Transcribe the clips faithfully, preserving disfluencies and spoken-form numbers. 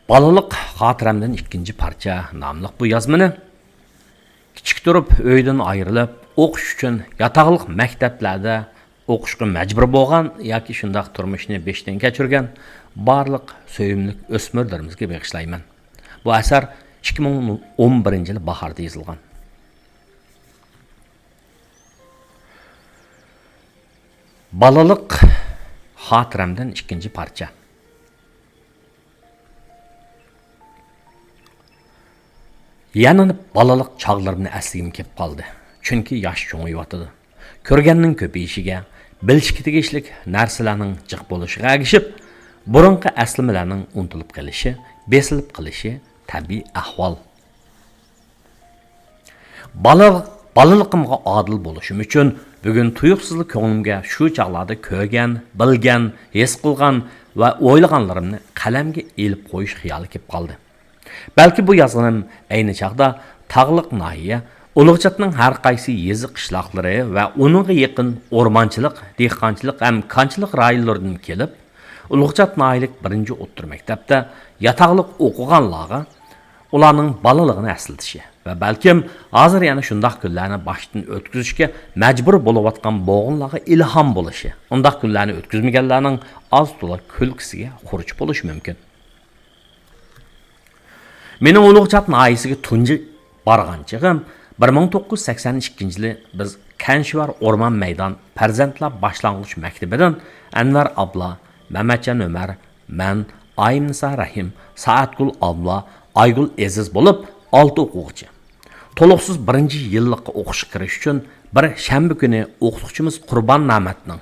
بالىلىق خاتىرەمدىن ئىككىنچى پارچە ناملىق بۇ يازمىنى كىچىك تۇرۇپ ئۆيدىن ئايرىلىپ ئوقۇش ئۈچۈن ياتاقلىق مەكتەپلەردە ئوقۇشقا مەجبۇر بولغان ياكى شۇنداق تۇرمۇشنى بېشىدىن كەچۈرگەن بارلىق سۆيۈملۈك ئۆسمۈرلىرىمىزگە بېغىشلايمەن. بۇ ئەسەر ئىككى مىڭ ئون بىرىنچى يىلى باھاردا يېزىلغان. بالىلىق خاتىرەمدىن ئىككىنچى پارچە. يەنە بالىلىق چاغلىرىمنى ئەسلىگۈم كېلىپ قالدى. چۈنكى ياش چوڭىيىۋاتىدۇ. كۆرگەننىڭ كۆپىيىشىگە، بىلىشكە تېگىشلىك نەرسىلەرنىڭ جىق بولۇشىغا ئەگىشىپ، بۇرۇنقى ئەسلىمىلەرنىڭ ئۇنتۇلۇپ قېلىشى، بېسىلىپ قېلىشى تەبىئىي ئەھۋال. بالا، بالىلىقىمغا ئادىل بولۇشۇم ئۈچۈن بۈگۈن تۇيۇقسىزلا كۆڭلۈمگە شۇ چاغلاردا كۆرگەن، بىلگەن، ھېس قىلغان ۋە ئويلىغانلىرىمنى قەلەمگە ئېلىپ قويۇش خىيالى كېلىپ قالدى. بەلكى بۇ يازغىنىم ئەينى چاغدا تاغلىق ناھىيە ئۇلۇغچاتنىڭ ھەر قايسى يېزا قىشلاقلىرى ۋە ئۇنىڭغا يېقىن ئورمانچىلىق، دېھقانچىلىق ھەم كانچىلىق رايونلىرىدىن كېلىپ، ئۇلۇغچات ناھىيەلىك بىرىنچى ئوتتۇرا مەكتەپتە ياتاقلىق ئوقۇغانلارغا ئۇلارنىڭ بالىلىقىنى ئەسلىتىشى ۋە بەلكىم ھازىر يەنە شۇنداق كۈنلەرنى باشتىن ئۆتكۈزۈشكە مەجبۇر بولۇۋاتقان بوغۇنلارغا ئىلھام بولۇشى، ئۇنداق كۈنلەرنى ئۆتكۈزمىگەنلەرنىڭ ئاز تولا كۈلكىسىگە خۇرۇچ بولۇشى مۇمكىن. مېنىڭ ئۇلۇغچات ناھىيەسىگە تۇنجى بارغان چېغىم بىر مىڭ توققۇز يۈز سەكسەن ئىككىنچى يىلى بىز كەنشىۋەر ئورمان مەيدان پەرزەنتلەر باشلانغۇچ مەكتىپىدىن ئەنۋەر ئابلا، مەمەتجان ئۆمەر، مەن، ئايىمنىسا رەھىم، سائەتگۈل ئابلا، ئايگۈل ئېزىز بولۇپ ئالتە ئوقۇغۇچى. تولۇقسىز بىرىنچى يىللىققا ئوقۇشقا كىرىش ئۈچۈن بىر شەنبە كۈنى ئوقۇتقۇچىمىز قۇربان نامەتنىڭ،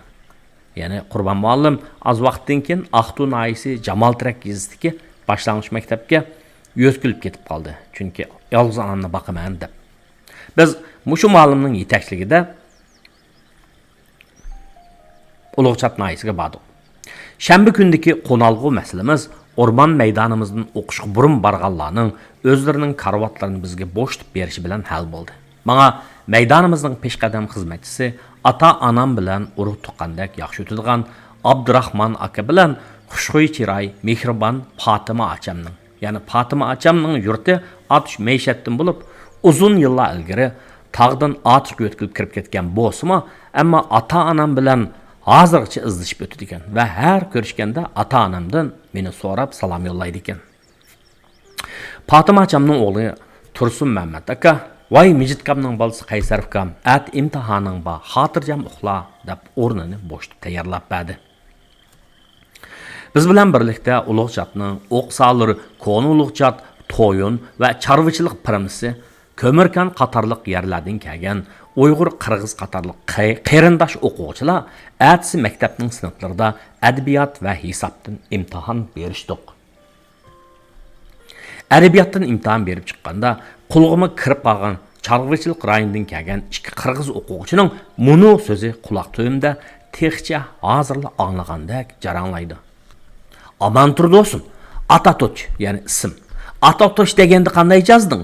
يەنى قۇربان مۇئەللىم ئاز ۋاقىتتىن كېيىن ئاقتۇ ناھىيەسى جامالتېرەك يېزىسىدىكى باشلانغۇچ مەكتەپكە يۆتكىلىپ كېتىپ قالدى، چۈنكى يالغۇز ئانامنى باقىمەن دەپ. بىز مۇشۇ مۇئەللىمنىڭ يېتەكچىلىكىدە ئۇلۇغچات ناھىيەسىگە باردۇق. شەنبە كۈنىدىكى قونالغۇ مەسىلىمىز ئورمان مەيدانىمىزدىن ئوقۇشقا بۇرۇن بارغانلارنىڭ ئۆزلىرىنىڭ كارىۋاتلىرىنى بىزگە بوشىتىپ بېرىشى بىلەن ھەل بولدى. ماڭا مەيدانىمىزنىڭ پېشقەدەم خىزمەتچىسى، ئاتا-ئانام بىلەن ئۇرۇق-تۇغقاندەك ياخشى ئۆتىدىغان ئابدۇراخمان ئاكا بىلەن خۇشخۇي چىراي، مېھرىبان پاتىمە ئاچامنىڭ، يەنى پاتىمە ئاچامنىڭ يۇرتى ئاتۇش مەيشەتتىن بولۇپ، ئۇزۇن يىللار ئىلگىرى تاغدىن ئاتۇشقا يۆتكىلىپ كىرىپ كەتكەن بولسىمۇ، ئەمما ئاتا-ئانام بىلەن ھازىرغىچە ئىزدىشىپ ئۆتىدىكەن ۋە ھەر كۆرۈشكەندە ئاتا-ئانامدىن مېنى سوراپ سالام يوللايدىكەن. پاتىمە ئاچامنىڭ ئوغلى تۇرسۇن مەمەت ئاكا، ۋاي مىجىتكامنىڭ بالىسى قەيسەر ئۇكام، ئەتە ئىمتىھانىڭ بار، خاتىرجەم ئۇخلا، دەپ ئورنىنى بوشىتىپ تەييارلاپ بەردى. بىز بىلەن بىرلىكتە ئۇلۇغچاتنىڭ ئوقسالىر، كونا ئۇلۇغچات، تويۇن ۋە چارۋىچىلىق پىرمىسى، كۆمۈركان قاتارلىق يەرلەردىن كەلگەن ئۇيغۇر، قىرغىز قاتارلىق قېرىنداش ئوقۇغۇچىلار ئەتىسى مەكتەپنىڭ سىنىپلىرىدا ئەدەبىيات ۋە ھېسابتىن ئىمتىھان بېرىشتۇق. ئەدەبىياتتىن ئىمتىھان بېرىپ چىققاندا، قۇلىقىمغا كىرىپ قالغان چارۋىچىلىق رايونىدىن كەلگەن ئىككى قىرغىز ئوقۇغۇچىنىڭ مۇنۇ سۆزى قۇلاق تۈۋىمدە تېخىچە ھازىرلا ئاڭلىغاندەك جاراڭلايدۇ. ئامان تۇردۇسۇن، ئاتاتوچ، يەنى ئىسىم. ئاتاتوچ دېگەندە قانداق يازدىڭ؟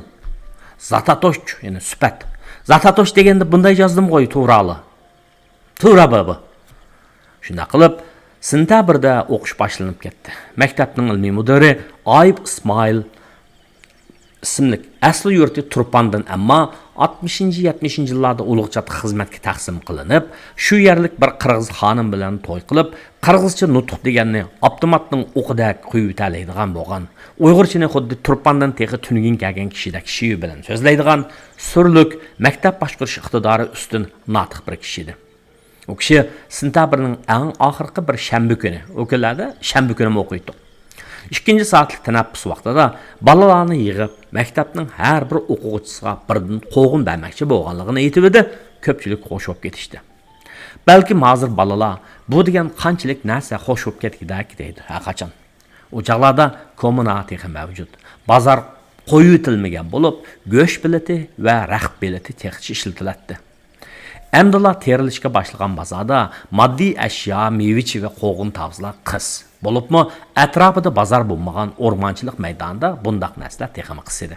زاتاتوچ، يەنى سۈپەت. زاتاتوچ دېگەندە بۇنداق يازدىمغۇ، توغرا. توغرا بابا. شۇنداق قىلىپ، سېنتەبىردە ئوقۇش باشلىنىپ كەتتى. مەكتەپنىڭ ئىلمىي مۇدىرى ئايۇپ ئىسمائىل ئىسىملىك، ئەسلى يۇرتى تۇرپاندىن، ئەمما ئاتمىشىنچى، يەتمىشىنچى يىللاردا ئۇلۇغچاتقا خىزمەتكە تەقسىم قىلىنىپ، شۇ يەرلىك بىر قىرغىز خانىم بىلەن توي قىلىپ، قىرغىزچە نۇتۇق دېگەننى ئاپتوماتنىڭ ئوقىدەك قويۇۋېتەلەيدىغان بولغان. ئۇيغۇرچىنى خۇددى تۇرپاندىن تېخى تۈنۈگۈن كەلگەن كىشىدەك شېۋە بىلەن سۆزلەيدىغان، سۈرلۈك، مەكتەپ باشقۇرۇش ئىقتىدارى ئۈستۈن، ناتىق بىر كىشى ئىدى. ئۇ كىشى سېنتەبىرنىڭ ئەڭ ئاخىرقى بىر شەنبە كۈنى، ئۇ كۈنلەردە شەنبە كۈنىمۇ ئوقۇيتتۇق. ئىككىنچى سائەتلىك تەنەپپۇس ۋاقتىدا بالىلارنى يىغىپ، مەكتەپنىڭ ھەر بىر ئوقۇغۇچىسىغا بىردىن قوغۇن بەرمەكچى بولغانلىقىنى ئېيتىۋىدى، كۆپچىلىك خوش بولۇپ كېتىشتى. بەلكىم ھازىر بالىلار، بۇ دېگەن قانچىلىك نەرسە، خوش بولۇپ كەتكۈدەك دەيدۇ ھەرقاچان. ئۇ چاغلاردا كوممۇنا تېخى مەۋجۇت. بازار قويۇۋېتىلمىگەن بولۇپ، گۆش بېلىتى ۋە رەخت بېلىتى تېخىچە ئىشلىتىلەتتى. ئەمدىلا تېرىلىشكە باشلىغان بازاردا ماددىي ئەشيا، مېۋە-چېۋە، قوغۇن-تاۋۇزلار قىس. بولۇپمۇ ئەتراپىدا بازار بولمىغان ئورمانچىلىق مەيدانىدا بۇنداق نەرسىلەر تېخىمۇ قىس ئىدى.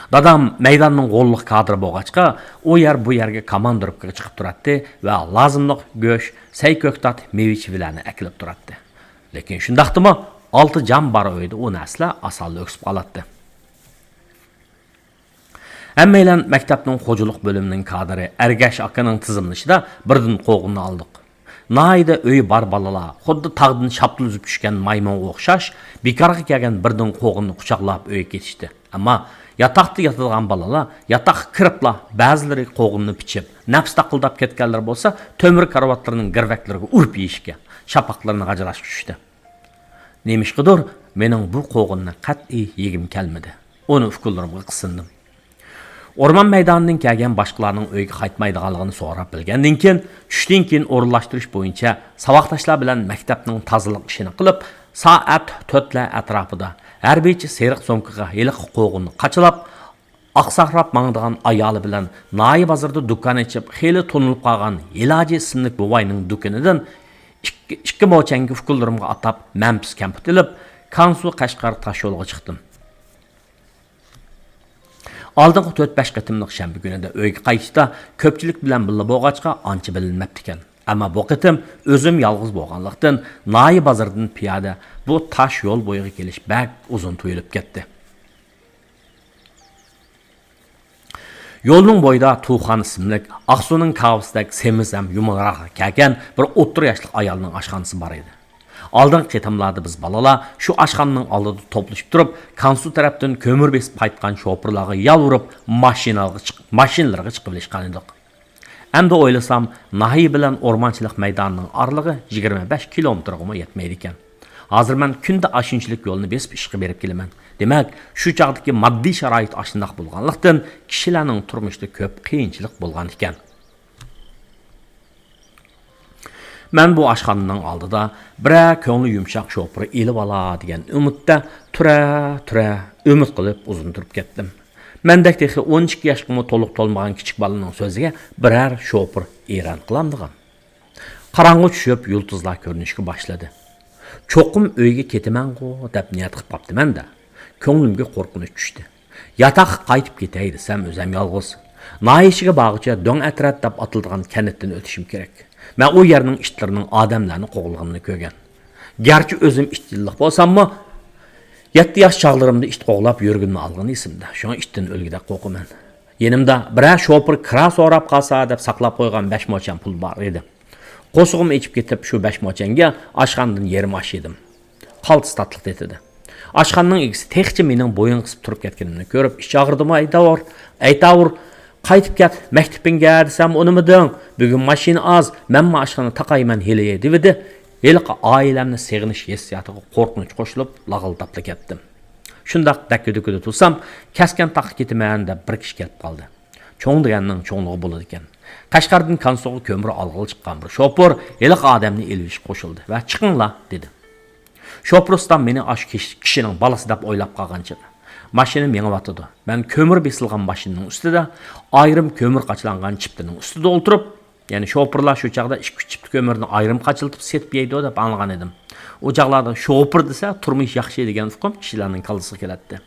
دادام مەيداننىڭ غوللۇق كادىرى بولغاچقا، ئۇ يەر بۇ يەرگە كاماندىروپكىغا چىقىپ تۇراتتى ۋە لازىملىق گۆش، سەي-كۆكتات، مېۋە-چېۋىلەرنى ئەكېلىپ تۇراتتى. لېكىن شۇنداقتىمۇ ئالتە جام بار ئۆيدە ئۇ نەرسىلەر ئاسانلا ئۆكسۈپ قالاتتى. ھەممەيلەن مەكتەپنىڭ خوجىلىق بۆلۈمىنىڭ كادىرى ئەرگەش ئاكىنىڭ تىزىملىشىدا بىردىن قوغۇننى ئالدۇق. ناھىيىدە ئۆيى بار بالىلار خۇددى تاغدىن شاپتۇل ئۈزۈپ چۈشكەن مايمۇنغا ئوخشاش، بىكارغا كەلگەن بىردىن قوغۇننى قۇچاقلاپ ئۆيگە كېتىشتى. ئەمما ياتاقتا ياتىدىغان بالىلار ياتاققا كىرىپلا، بەزىلىرى قوغۇننى پىچىپ، نەپسى تاقىلداپ كەتكەنلىرى بولسا تۆمۈر كارىۋاتلىرىنىڭ گىرۋەكلىرىگە ئۇرۇپ يېيىشكە، شاپاقلىرىنى غاجىلاشقا چۈشتى. نېمىشقىدۇر، مېنىڭ بۇ قوغۇننى قەتئىي يېگۈم كەلمىدى. ئۇنى ئۇكىلىرىمغا قىسىندىم. ئورمان مەيدانىدىن كەلگەن باشقىلارنىڭ ئۆيگە قايتمايدىغانلىقىنى سوراپ بىلگەندىن كېيىن، چۈشتىن كېيىن ئورۇنلاشتۇرۇش بويىچە ساۋاقداشلار بىلەن مەكتەپنىڭ تازىلىق ئىشىنى قىلىپ، سائەت تۆتلەر ئەتراپىدا ھەربىيچە سېرىق سومكىغا ھېلىقى قوغۇننى قاچىلاپ، ئاقساقراپ ماڭىدىغان ئايالى بىلەن ناھىيە بازىرىدا دۇكان ئېچىپ، خېلى تونۇلۇپ قالغان ھېلاجى ئىسىملىك بوۋاينىڭ دۇكىنىدىن ئىككى، ئىككى موچەنگە ئۇكىلىرىمغا ئاتاپ مەنپىس كەمپۈت ئېلىپ، كانسۇ قەشقەر تاشيولىغا چىقتىم. ئالدىنقى تۆت-بەش قېتىملىق شەنبە كۈنىدە ئۆيگە قايتىشتا كۆپچىلىك بىلەن بىللە بولغاچقا ئانچە بىلىنمەپتىكەن. ئەمما بۇ قېتىم ئۆزۈم يالغۇز بولغانلىقتىن، ناھىيە بازىرىدىن پىيادە بۇ تاش يول بويىغا كېلىش بەك ئۇزۇن تۇيۇلۇپ كەتتى. يولنىڭ بويىدا تۇخان ئىسىملىك، ئاقسۇنىڭ كاۋىسىدەك سېمىز ھەم يۇمىلاق كەلگەن بىر ئوتتۇرا ياشلىق ئايالنىڭ ئاشخانىسى بار ئىدى. ئالدىنقى قېتىملاردا بىز بالىلار شۇ ئاشخانىنىڭ ئالدىدا توپلىشىپ تۇرۇپ، كانسۇ تەرەپتىن كۆمۈر بېسىپ قايتقان شوپۇرلارغا يالۋۇرۇپ، ماشىنىلارغا چىق-، ماشىنىلىرىغا چىقىۋېلىشقان ئىدۇق. ئەمدى ئويلىسام، ناھىيە بىلەن ئورمانچىلىق مەيدانىنىڭ ئارىلىقى يىگىرمە بەش كىلومېتىرغىمۇ يەتمەيدىكەن. ھازىر مەن كۈندە ئاشۇنچىلىك يولنى بېسىپ ئىشقا بېرىپ كېلىمەن. دېمەك، شۇ چاغدىكى ماددىي شارائىت ئاشۇنداق بولغانلىقتىن، كىشىلەرنىڭ تۇرمۇشىدا كۆپ قىيىنچىلىق بولغان ئىكەن. مەن بۇ ئاشخانىنىڭ ئالدىدا بىرەر كۆڭلى يۇمشاق شوپۇر ئېلىۋالا دېگەن ئۈمىدتە تۇرە، تۇرە، ئۈمىد قىلىپ ئۇزۇن تۇرۇپ كەتتىم. مەندەك تېخى ئون ئىككى ياشقىمۇ تولۇق تولمىغان كىچىك بالىنىڭ سۆزىگە بىرەر شوپۇر ئېرەن قىلامدىغان؟ قاراڭغۇ چۈشۈپ، يۇلتۇزلار كۆرۈنۈشكە باشلىدى. چوقۇم ئۆيگە كېتىمەنغۇ دەپ نىيەت قىلىپ قاپتىمەن-دە، كۆڭلۈمگە قورقۇنچ چۈشتى. ياتاققا قايتىپ كېتەي دېسەم، ئۆزۈم يالغۇز. ناھىيە ئىچىگە بارغۇچە دۆڭئەترەت دەپ ئاتىلىدىغان كەنتتىن ئۆتۈشۈم كېرەك. مەن ئۇ يەرنىڭ ئىتلىرىنىڭ ئادەملەرنى قوغلىغىنىنى كۆرگەن. گەرچە ئۆزۈم ئىت يىللىق بولساممۇ، يەتتە ياش چاغلىرىمدا ئىت قوغلاپ يۈرگىنىمنى ئالغىنى ئېسىمدە. شۇڭا ئىتتىن ئۆلگۈدەك قورقىمەن. يېنىمدا بىرەر شوپۇر كىرا سوراپ قالسا دەپ ساقلاپ قويغان بەش موچەن پۇل بار ئىدى. قورسىقىم ئېچىپ كېتىپ، شۇ بەش موچەنگە ئاشخانىدىن يېرىم ئاش يېدىم. قالتىس تاتلىق تېتىدى. ئاشخانىنىڭ ئىگىسى تېخىچە مېنىڭ بويۇن قىسىپ تۇرۇپ كەتكىنىمنى كۆرۈپ، ئىچ ئاغرىدىمۇ ئەيتاۋۇر، ئەيتاۋۇر، قايتىپ كەت، مەكتىپىڭگە دېسەم ئۇنىمىدىڭ. بۈگۈن ماشىنا ئاز، مەنمۇ ئاشخانا تاقايمەن ھېلى دېۋىدى. ھېلىقى ئائىلەمنى سېغىنىش ھېسسىياتىغا قورقۇنچ قوشۇلۇپ، لاغىلداپلا كەتتىم. شۇنداق دەككە-دۈككىدە تۇرسام، كەسكەن تاغقا كېتىمەن دەپ بىر كىشى كېلىپ قالدى. چوڭ دېگەننىڭ چوڭلۇقى بولىدىكەن. قەشقەردىن كانسۇغا كۆمۈر ئالغىلى چىققان بىر شوپۇر ھېلىقى ئادەمنى ئېلىۋېلىشقا قوشۇلدى ۋە چىقىڭلار دېدى. شوپۇر ئۇستام مېنى ئاشۇ كىش-، كىشىنىڭ بالىسى دەپ ئويلاپ قالغان چېغى. ماشىنا مېڭىۋاتىدۇ. مەن كۆمۈر بېسىلغان ماشىنىنىڭ ئۈستىدە، ئايرىم كۆمۈر قاچىلانغان چىپتىنىڭ ئۈستىدە ئولتۇرۇپ، يەنى شوپۇرلار شۇ چاغدا ئىككى-ئۈچ چىپتا كۆمۈرنى ئايرىم قاچىلىتىپ سېتىپ يەيدۇ دەپ ئاڭلىغان ئىدىم. ئۇ چاغلاردا شوپۇر دېسە، تۇرمۇش ياخشى دېگەن ئۇقۇم كىشىلەرنىڭ كاللىسىغا كېلەتتى.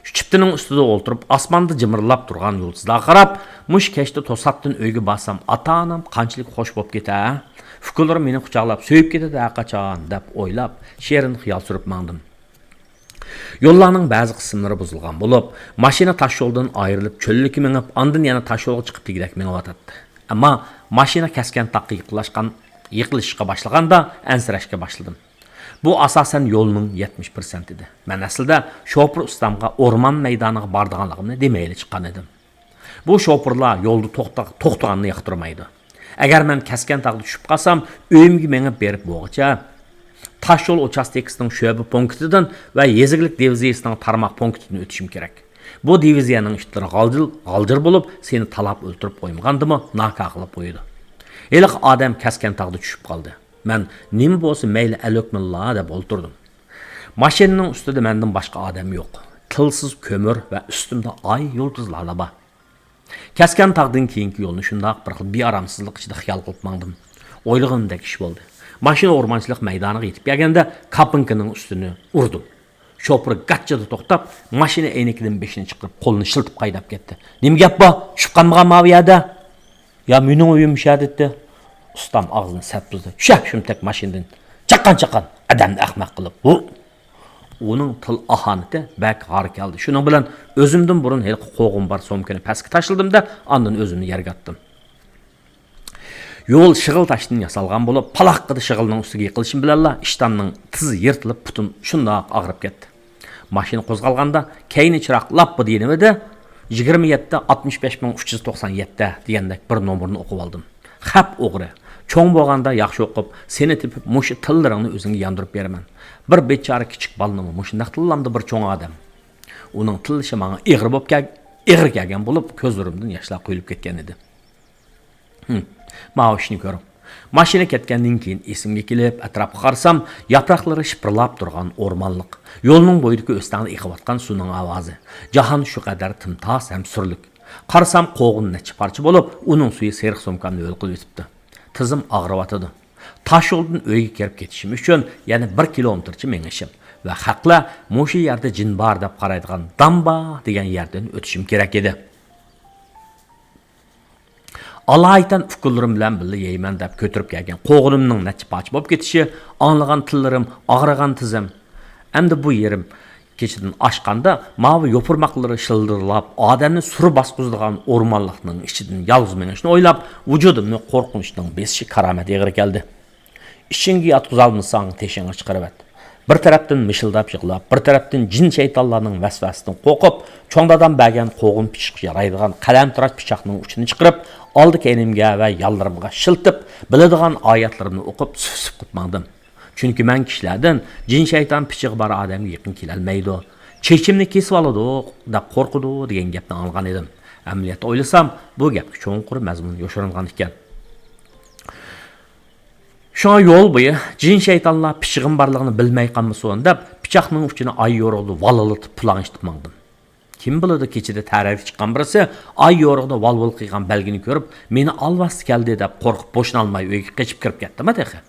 شۇ چىپتىنىڭ ئۈستىدە ئولتۇرۇپ، ئاسماندا جىمىرلاپ تۇرغان يۇلتۇزلارغا قاراپ، مۇشۇ كەچتە توساتتىن ئۆيگە بارسام، ئاتا-ئانام قانچىلىك خوش بولۇپ كېتەر، ھە؟ ئۇكىلىرىم مېنى قۇچاقلاپ سۆيۈپ كېتىدۇ ھەرقاچان، دەپ ئويلاپ، شېرىن خىيال سۈرۈپ ماڭدىم. يوللارنىڭ بەزى قىسىملىرى بۇزۇلغان بولۇپ، ماشىنا تاش يولدىن ئايرىلىپ، چۆللۈككە مېڭىپ، ئاندىن يەنە تاش يولغا چىقىپ دېگۈدەك مېڭىۋاتاتتى. ئەمما ماشىنا كەسكەن تاغقا يېقىنلاشقان، يېقىنلىشىشقا باشلىغاندا ئەنسىرەشكە باشلىدىم. بۇ ئاساسەن يولنىڭ يەتمىش پىرسەنتى ئىدى. مەن ئەسلىدە شوپۇر ئۇستامغا ئورمان مەيدانىغا بارىدىغانلىقىمنى دېمەيلى چىققان ئىدىم. بۇ شوپۇرلار يولدا توختا-، توختىغاننى ياقتۇرمايدۇ. ئەگەر مەن كەسكەن تاغدا چۈشۈپ قالسام، ئۆيۈمگە مېڭىپ بېرىپ بولغۇچە، تاش يول ئۇچاستكىسىنىڭ شۆبە پونكىتىدىن ۋە يېزا ئىگىلىك دىۋىزىيىسىنىڭ تارماق پونكىتىدىن ئۆتۈشۈم كېرەك. بۇ دىۋىزىيەنىڭ ئىتلىرى غالجىر، غالجىر بولۇپ، سېنى تالاپ ئۆلتۈرۈپ قويمىغاندىمۇ ناكارلىق قىلىپ قويىدۇ. ھېلىقى ئادەم كەسكەن تاغدا چۈشۈپ قالدى. مەن نېمە بولسا مەيلى، ئەلھەمدۇلىللا دەپ ئولتۇردۇم. ماشىنىنىڭ ئۈستىدە مەندىن باشقا ئادەم يوق. تىلسىز كۆمۈر ۋە ئۈستۈمدە ئاي يۇلتۇزلارلا بار. كەسكەن تاغدىن كېيىنكى يولنى شۇنداق بىر خىل بىئارامسىزلىق ئىچىدە خىيال قىلىپ ماڭدىم. ئويلىغىنىمدەك ئىش بولدى. ماشىنا ئورمانچىلىق مەيدانىغا يېتىپ كەلگەندە، كاپىنكىنىڭ ئۈستىنى ئۇردۇم. شوپۇر گاچچىدا توختاپ، ماشىنا ئەينىكىدىن بېشىنى چىقىرىپ، قولىنى شىلتىپ قايداپ كەتتى. نېمە گەپ بار؟ چۈشۈپ قالمىغان ماۋۇ يەردە؟ يا مېنىڭ ئۆيۈم شۇ يەردە. ئۇستام ئاغزىنى سەت بۇزدى. چۈشە شۇمتەك ماشىنىدىن. چاققان، چاققان. ئادەمنى ئەخمەق قىلىپ، ھۇ! ئۇنىڭ تىل ئاھانىتى بەك ھار كەلدى. شۇنىڭ بىلەن ئۆزۈمدىن بۇرۇن ھېلىقى قوغۇم بار سومكىنى پەسكە تاشلىدىم-دە، ئاندىن ئۆزۈمنى يەرگە ئاتتىم. يول شېغىل تاشتىن ياسالغان بولۇپ، پالاققىدە شېغىلنىڭ ئۈستىگە يىقىلىشىم بىلەنلا ئىشتاننىڭ تىزى يىرتىلىپ، پۇتۇم شۇنداق ئاغرىپ كەتتى. ماشىنا قوزغالغاندا كەينى چىراغ لاپپىدە يېنىۋىدى. «يىگىرمە يەتتە، ئاتمىش بەش مىڭ ئۈچ يۈز توقسان يەتتە» دېگەندەك بىر نومۇرنى ئوقۇۋالدىم. خەپ ئوغرى، چوڭ بولغاندا ياخشى ئوقۇپ، سېنى تېپىپ، مۇشۇ تىللىرىڭنى ئۆزۈڭگە ياندۇرۇپ بېرىمەن. بىر بىچارە كىچىك بالىنىمۇ مۇشۇنداق تىللامدۇ بىر چوڭ ئادەم؟ ئۇنىڭ تىللىشى ماڭا ئېغىر بولۇپ كەل-، ئېغىر كەلگەن بولۇپ، كۆزلىرىمدىن ياشلار قۇيۇلۇپ كەتكەن ئىدى. ھىم، ماۋۇ ئىشنى كۆرۈڭ. ماشىنا كەتكەندىن كېيىن ئېسىمگە كېلىپ، ئەتراپقا قارىسام، ياپراقلىرى شىپىرلاپ تۇرغان ئورمانلىق. يولنىڭ بويىدىكى ئۆستەڭدە ئېقىۋاتقان سۇنىڭ ئاۋازى. جاھان شۇ قەدەر تىمتاس ھەم سۈرلۈك. قارىسام، قوغۇن نەچچە پارچە بولۇپ، ئۇنىڭ سۈيى سېرىق سومكامنى ھۆل قىلىۋېتىپتۇ. تىزىم ئاغرىۋاتىدۇ. تاشيولدىن ئۆيگە كىرىپ كېتىشىم ئۈچۈن يەنە بىر كىلومېتىرچە مېڭىشىم ۋە خەقلەر مۇشۇ يەردە جىن بار دەپ قارايدىغان دامبا دېگەن يەردىن ئۆتۈشۈم كېرەك ئىدى. ئالايىتەن ئۇكىلىرىم بىلەن بىللە يەيمەن دەپ كۆتۈرۈپ كەلگەن قوغۇنۇمنىڭ نەچچە پارچە بولۇپ كېتىشى، ئاڭلىغان تىللىرىم، ئاغرىغان تىزىم. ئەمدى بۇ يېرىم كېچىدىن ئاشقاندا، ماۋۇ يوپۇرماقلىرى شىلدىرلاپ، ئادەمنى سۈر باسقۇزىدىغان ئورمانلىقنىڭ ئىچىدىن يالغۇز مېڭىشنى ئويلاپ، ۋۇجۇدۇمنى قورقۇنچنىڭ بېسىشى كارامەت ئېغىر كەلدى. ئىچىڭگە ياتقۇزالمىساڭ، تېشىڭنى چىقىرىۋەت. بىر تەرەپتىن مىشىلداپ يىغلاپ، بىر تەرەپتىن جىن-شەيتانلارنىڭ ۋەسۋەسىسىدىن قورقۇپ، چوڭ دادام بەرگەن قوغۇن پىچىققا يارايدىغان قەلەمتىراش پىچاقنىڭ ئۇچىنى چىقىرىپ، ئالدى-كەينىمگە ۋە يانلىرىمغا شىلتىپ، بىلىدىغان ئايەتلىرىمنى ئوقۇپ، سۈپ-سۈپ قىلىپ ماڭدىم. چۈنكى مەن كىشىلەردىن جىن-شەيتان پىچىقى بار ئادەمگە يېقىن كېلەلمەيدۇ، چېچىمنى كېسىۋالىدۇ دەپ قورقىدۇ دېگەن گەپنى ئاڭلىغان ئىدىم. ئەمەلىيەتتە ئويلىسام، بۇ گەپكە چوڭقۇر مەزمۇن يوشۇرۇنغان ئىكەن. شۇڭا يول بويى جىن-شەيتانلار پىچىقىم بارلىقىنى بىلمەي قالمىسۇن دەپ، پىچاقنىڭ ئۇچىنى ئاي يورۇقىدا ۋالىلىتىپ پۇلاڭ ئىشلىتىپ ماڭدىم. كىم بىلىدۇ، كېچىدە تەرەتكە چىققان بىرسى ئاي يورۇقىدا ۋال-ۋۇل قىلغان بەلگىنى كۆرۈپ، مېنى ئالۋاستى كەلدى دەپ قورقۇپ بوشىنالماي ئۆيگە قېچىپ كىرىپ كەتتىمۇ تېخى.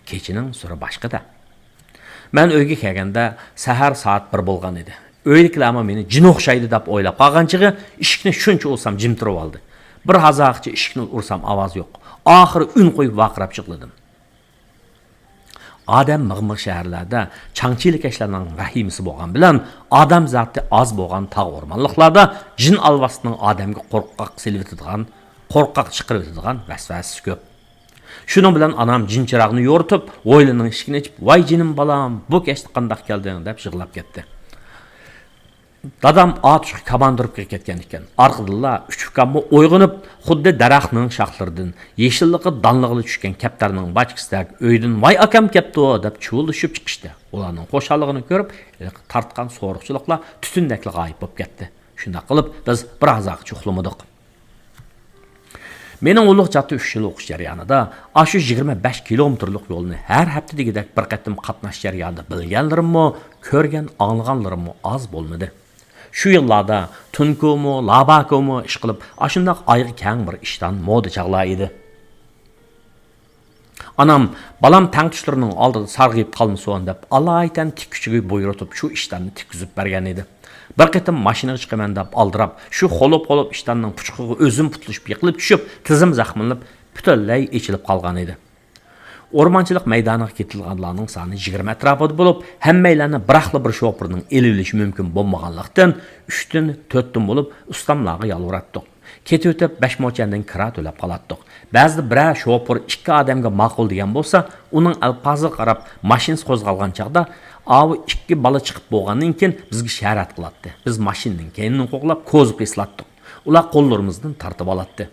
كېچىنىڭ سۈرى باشقىدە. مەن ئۆيگە كەلگەندە سەھەر سائەت بىر بولغان ئىدى. ئۆيدىكىلەرمۇ مېنى جىن ئوخشايدۇ دەپ ئويلاپ قالغان چېغى ئىشىكنى شۇنچە ئۇرسام جىم تۇرۇۋالدى. بىر ھازاغىچە ئىشىكنى ئۇرسام ئاۋاز يوق. ئاخىرى ئۈن قويۇپ ۋارقىراپ يىغلىدىم. ئادەم مىغ-مىغ شەھەرلەردە چاڭچىلىكەشلەرنىڭ ۋەھىمىسى بولغان بىلەن، ئادەم زاتى ئاز بولغان تاغ ئورمانلىقلاردا جىن ئالۋاستىنىڭ ئادەمگە قورقاق سېلىۋېتىدىغان، قورقاق چىقىرىۋېتىدىغان ۋەسۋەسىسى كۆپ. شۇنىڭ بىلەن ئانام جىن چىراغنى يورۇتۇپ، ھويلىنىڭ ئىشىكىنى ئېچىپ، «ۋاي جېنىم بالام، بۇ كەچتە قانداق كەلدىڭ؟» دەپ يىغلاپ كەتتى. دادام ئاتۇشقا كامان تۇرۇپ كەتكەن ئىكەن. ئارقىدىنلا ئۈچ ئۇكاممۇ ئويغىنىپ، خۇددى دەرەخنىڭ شاخلىرىدىن يېشىللىقى دانلىغىلى چۈشكەن كەپتەرنىڭ باچكىسىدەك ئۆيدىن «ۋاي ئاكام كەپتۇ» دەپ چۇۋۇلدىشىپ چىقىشتى. ئۇلارنىڭ خۇشاللىقىنى كۆرۈپ، ھېلىقى تارتقان سورۇقچىلىقلار تۈتۈندەكلا غايىب بولۇپ كەتتى. شۇنداق قىلىپ، بىز بىر ھازاغىچە ئۇخلىمىدۇق. مېنىڭ ئۇلۇغ جاددا ئۈچ يىل ئوقۇش جەريانىدا ئاشۇ يىگىرمە بەش كىلومېتىرلىق يولنى ھەر ھەپتىدىكىدەك بىر قېتىم قاتناش جەريانىدا بىلگەنلىرىممۇ، كۆرگەن، ئاڭلىغانلىرىممۇ ئاز بولمىدى. شۇ يىللاردا تۇنكومۇ، لاباكومۇ ئىشقىلىپ، ئاشۇنداق ئايىغى كەڭ بىر ئىشتان مودا چاغلار ئىدى. ئانام، «بالام تەڭتۇشلىرىنىڭ ئالدىدا سارغىيىپ قالمىسۇن» دەپ، ئالايىتەن تىككۈچىگە بۇيرۇتۇپ، شۇ ئىشتاننى تىككۈزۈپ بەرگەن ئىدى. بىر قېتىم ماشىنىغا چىقىمەن دەپ ئالدىراپ، شۇ خولۇپ-خولۇپ ئىشتاننىڭ پۇچىقىغا ئۆزۈم پۇتلىشىپ يىقىلىپ چۈشۈپ، تىزىم زەخىملىنىپ، پۈتۈنلەي ئېچىلىپ قالغان ئىدى. ئورمانچىلىق مەيدانىغا كېتىدىغانلارنىڭ سانى يىگىرمە ئەتراپىدا بولۇپ، ھەممەيلەننى بىراقلا بىر شوپۇرنىڭ ئېلىۋېلىشى مۇمكىن بولمىغانلىقتىن، ئۈچتىن، تۆتتىن بولۇپ ئۇستاملارغا يالۋۇراتتۇق. كېتىۋېتىپ، بەش موچەندىن كىرا تۆلەپ قالاتتۇق. بەزىدە بىرەر شوپۇر ئىككى ئادەمگە ماقۇل دېگەن بولسا، ئۇنىڭ ئەلپازىغا قاراپ ماشىنىسى قوزغالغان چاغدا، ئاۋۇ ئىككى بالا چىقىپ بولغاندىن كېيىن بىزگە شارائەت قىلاتتى. بىز ماشىنىنىڭ كەينىدىن قوغلاپ، كوزۇپقا ئېسىلاتتۇق. ئۇلار قوللىرىمىزدىن تارتىۋالاتتى.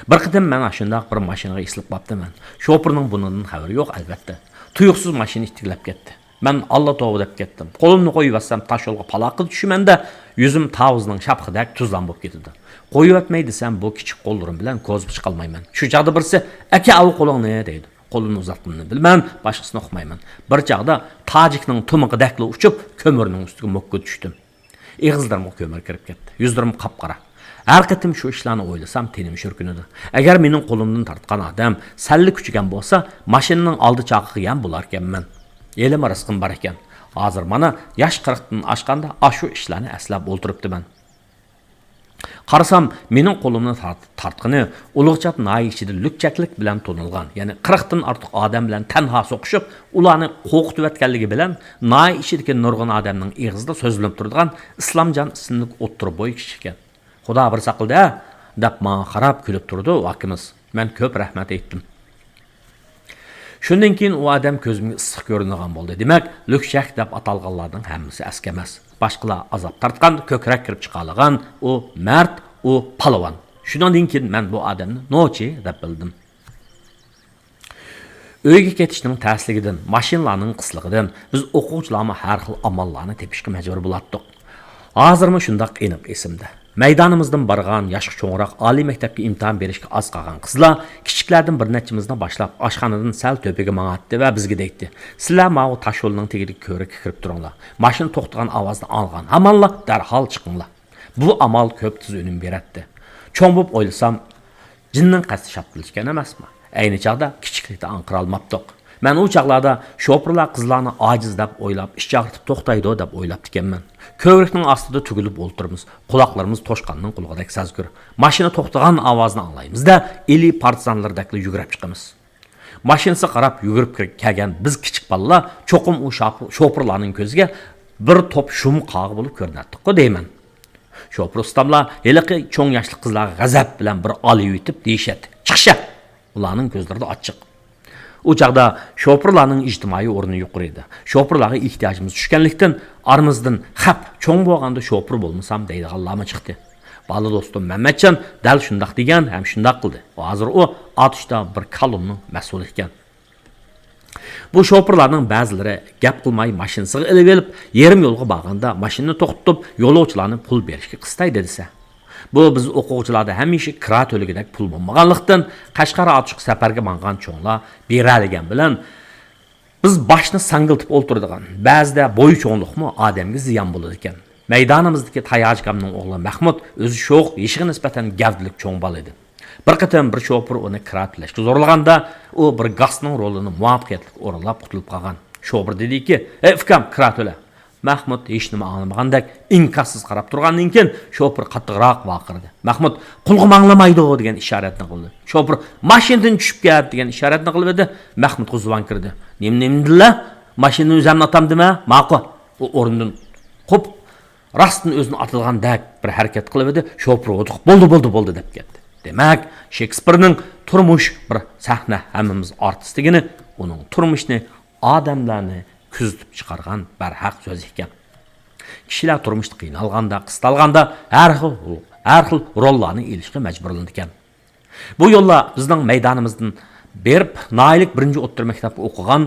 بىر قېتىم مەن ئاشۇنداق بىر ماشىنىغا ئېسىلىپ قاپتىمەن. شوپۇرنىڭ بۇنىڭدىن خەۋىرى يوق، ئەلۋەتتە. تۇيۇقسىز ماشىنا ئىتتىكلەپ كەتتى. مەن «ئاللا توۋا» دەپ كەتتىم. قولۇمنى قويۇۋەتسەم، تاشيولغا پالاققىدە چۈشىمەن-دە، يۈزۈم تاۋۇزنىڭ شاپىقىدەك تۇزلان بولۇپ كېتىدۇ. قويۇۋەتمەي دېسەم، بۇ كىچىك قوللىرىم بىلەن كوزۇپ چىقالمايمەن. شۇ چاغدا بىرسى، «ئەكە، ئاۋۇ قولۇڭنى» دەيدۇ. قولۇمنى ئۇزاتقىنىنى بىلىمەن، باشقىسىنى ئۇقمايمەن. بىر چاغدا تاجىكنىڭ تۇمىقىدەكلا ئۇچۇپ، كۆمۈرنىڭ ئۈستىگە موككا چۈشتۈم. ئېغىزلىرىمغا كۆمۈر كىرىپ كەتتى. يۈزلىرىم قاپقارا. ھەر قېتىم شۇ ئىشلارنى ئويلىسام، تېنىم شۈركۈنىدۇ. ئەگەر مېنىڭ قولۇمدىن تارتقان ئادەم سەللا كۈچىگەن بولسا، ماشىنىنىڭ ئالدى چاقىغا يەم بولاركەنمەن. ھېلىمۇ رىزقىم بار ئىكەن. ھازىر مانا ياش قىرىقتىن ئاشقاندا ئاشۇ ئىشلارنى ئەسلەپ ئولتۇرۇپتىمەن. قارىسام، مېنىڭ قولۇمنى تارت-، تارتقىنى ئۇلۇغچات ناھىيە ئىچىدە لۈكچەكلىك بىلەن تونۇلغان، يەنى قىرىقتىن ئارتۇق ئادەم بىلەن تەنھا سوقۇشۇپ، ئۇلارنى قورقۇتۇۋەتكەنلىكى بىلەن ناھىيە ئىچىدىكى نۇرغۇن ئادەمنىڭ ئېغىزىدا سۆزلىنىپ تۇرىدىغان ئىسلامجان ئىسىملىك ئوتتۇرا بوي كىشى ئىكەن. «خۇدا بىر ساقلىدى-ھە» دەپ ماڭا قاراپ كۈلۈپ تۇرىدۇ ئۇ ئاكىمىز. مەن كۆپ رەھمەت ئېيتتىم. شۇندىن كېيىن ئۇ ئادەم كۆزۈمگە ئىسسىق كۆرۈنىدىغان بولدى. دېمەك، لۈكچەك دەپ ئاتالغانلارنىڭ ھەممىسى ئەسكى ئەمەس. باشقىلار ئازاب تارتقان، كۆكرەك كىرىپ چىقالىغان ئۇ مەرد، ئۇ پالۋان. شۇنىڭدىن كېيىن مەن بۇ ئادەمنى نوچى دەپ بىلدىم. ئۆيگە كېتىشنىڭ تەسلىكىدىن، ماشىنىلارنىڭ قىسلىقىدىن بىز ئوقۇغۇچىلارمۇ ھەر خىل ئاماللارنى تېپىشقا مەجبۇر بولاتتۇق. ھازىرمۇ شۇنداق ئېنىق ئېسىمدە. مەيدانىمىزدىن بارغان ياشقا چوڭراق ئالىي مەكتەپكە ئىمتىھان بېرىشكە ئاز قالغان قىزلار كىچىكلەردىن بىر نەچچىمىزنى باشلاپ ئاشخانىدىن سەل تۆپىگە ماڭاتتى ۋە بىزگە دەيتتى: «سىلەر ماۋۇ تاش يولنىڭ تېگىدىكى كۆۋرۈككە كىرىپ تۇرۇڭلار. ماشىنا توختىغان ئاۋازنى ئاڭلىغان ھامانلا دەرھال چىقىڭلار.» بۇ ئامال كۆپ تېز ئۈنۈم بېرەتتى. چوڭ بولۇپ ئويلىسام، جىننىڭ قەستى شاپتۇل ئىكەن ئەمەسمۇ؟ ئەينى چاغدا كىچىكلىكتە ئاڭقىرالماپتۇق. مەن ئۇ چاغلاردا شوپۇرلار قىزلارنى ئاجىز دەپ ئويلاپ، ئىچ ئاغرىتىپ توختايدۇ دەپ ئويلاپتىكەنمەن. كۆۋرۈكنىڭ ئاستىدا تۈگۈلۈپ ئولتۇرىمىز. قۇلاقلىرىمىز توشقاننىڭ قۇلىقىدەك سەزگۈر. ماشىنا توختىغان ئاۋازىنى ئاڭلايمىز-دە، ئىلى پارتىزانلىرىدەكلا يۈگۈرۈپ چىقىمىز. ماشىنىسىغا قاراپ يۈگۈرۈپ كىر-، كەلگەن بىز كىچىك بالىلار چوقۇم ئۇ شاپ-، شوپۇرلارنىڭ كۆزىگە بىر توپ شۇم قاغا بولۇپ كۆرۈنەتتۇققۇ دەيمەن. شوپۇر ئۇستاملار ھېلىقى چوڭ ياشلىق قىزلارغا غەزەپ بىلەن بىر ئالىيىۋېتىپ دېيىشەتتى: «چىقىشە!» ئۇلارنىڭ كۆزلىرىدە ئاچچىق. ئۇ چاغدا شوپۇرلارنىڭ ئىجتىمائىي ئورنى يۇقىرى ئىدى. شوپۇرلارغا ئېھتىياجىمىز چۈشكەنلىكتىن، ئارىمىزدىن خەپ چوڭ بولغاندا شوپۇر بولمىسام دەيدىغانلارمۇ چىقتى. بالا دوستۇم مەمەتجان دەل شۇنداق دېگەن ھەم شۇنداق قىلدى. ھازىر ئۇ ئاتۇشتا بىر كالوننىڭ مەسئۇلى ئىكەن. بۇ شوپۇرلارنىڭ بەزىلىرى گەپ قىلماي ماشىنىسىغا ئېلىۋېلىپ، يېرىم يولغا بارغاندا ماشىنىنى توختىتىپ، يولۇچىلارنى پۇل بېرىشكە قىستايدۇ دېسە. بۇ بىز ئوقۇغۇچىلاردا ھەمىشە كىرا تۆلىگۈدەك پۇل بولمىغانلىقتىن، قەشقەر ئاتۇشقا سەپەرگە ماڭغان چوڭلار بېرەلىگەن بىلەن، بىز باشنى ساڭگىلىتىپ ئولتۇرىدىغان، بەزىدە بويى چوڭلۇقمۇ ئادەمگە زىيان بولىدىكەن. مەيدانىمىزدىكى تاياجىكامنىڭ ئوغلى مەخمۇت ئۆزى شوخ، يېشىغا نىسبەتەن گەۋدىلىك چوڭ بالا ئىدى. بىر قېتىم بىر شوپۇر ئۇنى كىرا تۆلەشكە زورلىغاندا، ئۇ بىر گاسنىڭ رولىنى مۇۋەپپەقىيەتلىك ئورۇنلاپ قۇتۇلۇپ قالغان. شوپۇر دېدىكى: «ھەي ئۇكام، كىرا تۆلە!» مەخمۇت ھېچنېمە ئاڭلىمىغاندەك ئىنكاسسىز قاراپ تۇرغاندىن كېيىن، شوپۇر قاتتىقراق ۋارقىرىدى. مەخمۇت «قۇلىقىم ئاڭلىمايدۇ» دېگەن ئىشارەتنى قىلدى. شوپۇر «ماشىنىدىن چۈشۈپ كەت» دېگەن ئىشارەتنى قىلىۋىدى. مەخمۇتقا زۇۋان كىردى. «نېمە، نېمە دېدىلە؟ ماشىنىدىن ئۆزۈمنى ئاتامدىمە؟ ماقۇل.» ئۇ ئورنىدىن قوپۇپ، راستتىن ئۆزىنى ئاتىدىغاندەك بىر ھەرىكەت قىلىۋىدى، شوپۇر ھودۇقۇپ «بولدى، بولدى، بولدى» دەپ كەتتى. دېمەك، شېكسپىرنىڭ تۇرمۇش بىر سەھنە، ھەممىمىز ئارتىس دېگىنى ئۇنىڭ تۇرمۇشىنى، ئادەملەرنى كۆزىتىپ چىقارغان بەرھەق سۆزى ئىكەن. كىشىلەر تۇرمۇشتا قىينالغاندا، قىستالغاندا ھەر خىل، ھەر خىل روللارنى ئېلىشقا مەجبۇرلىنىدىكەن. بۇ يوللار بىزنىڭ مەيدانىمىزدىن بېرىپ، ناھىيەلىك بىرىنچى ئوتتۇرا مەكتەپتە ئوقۇغان،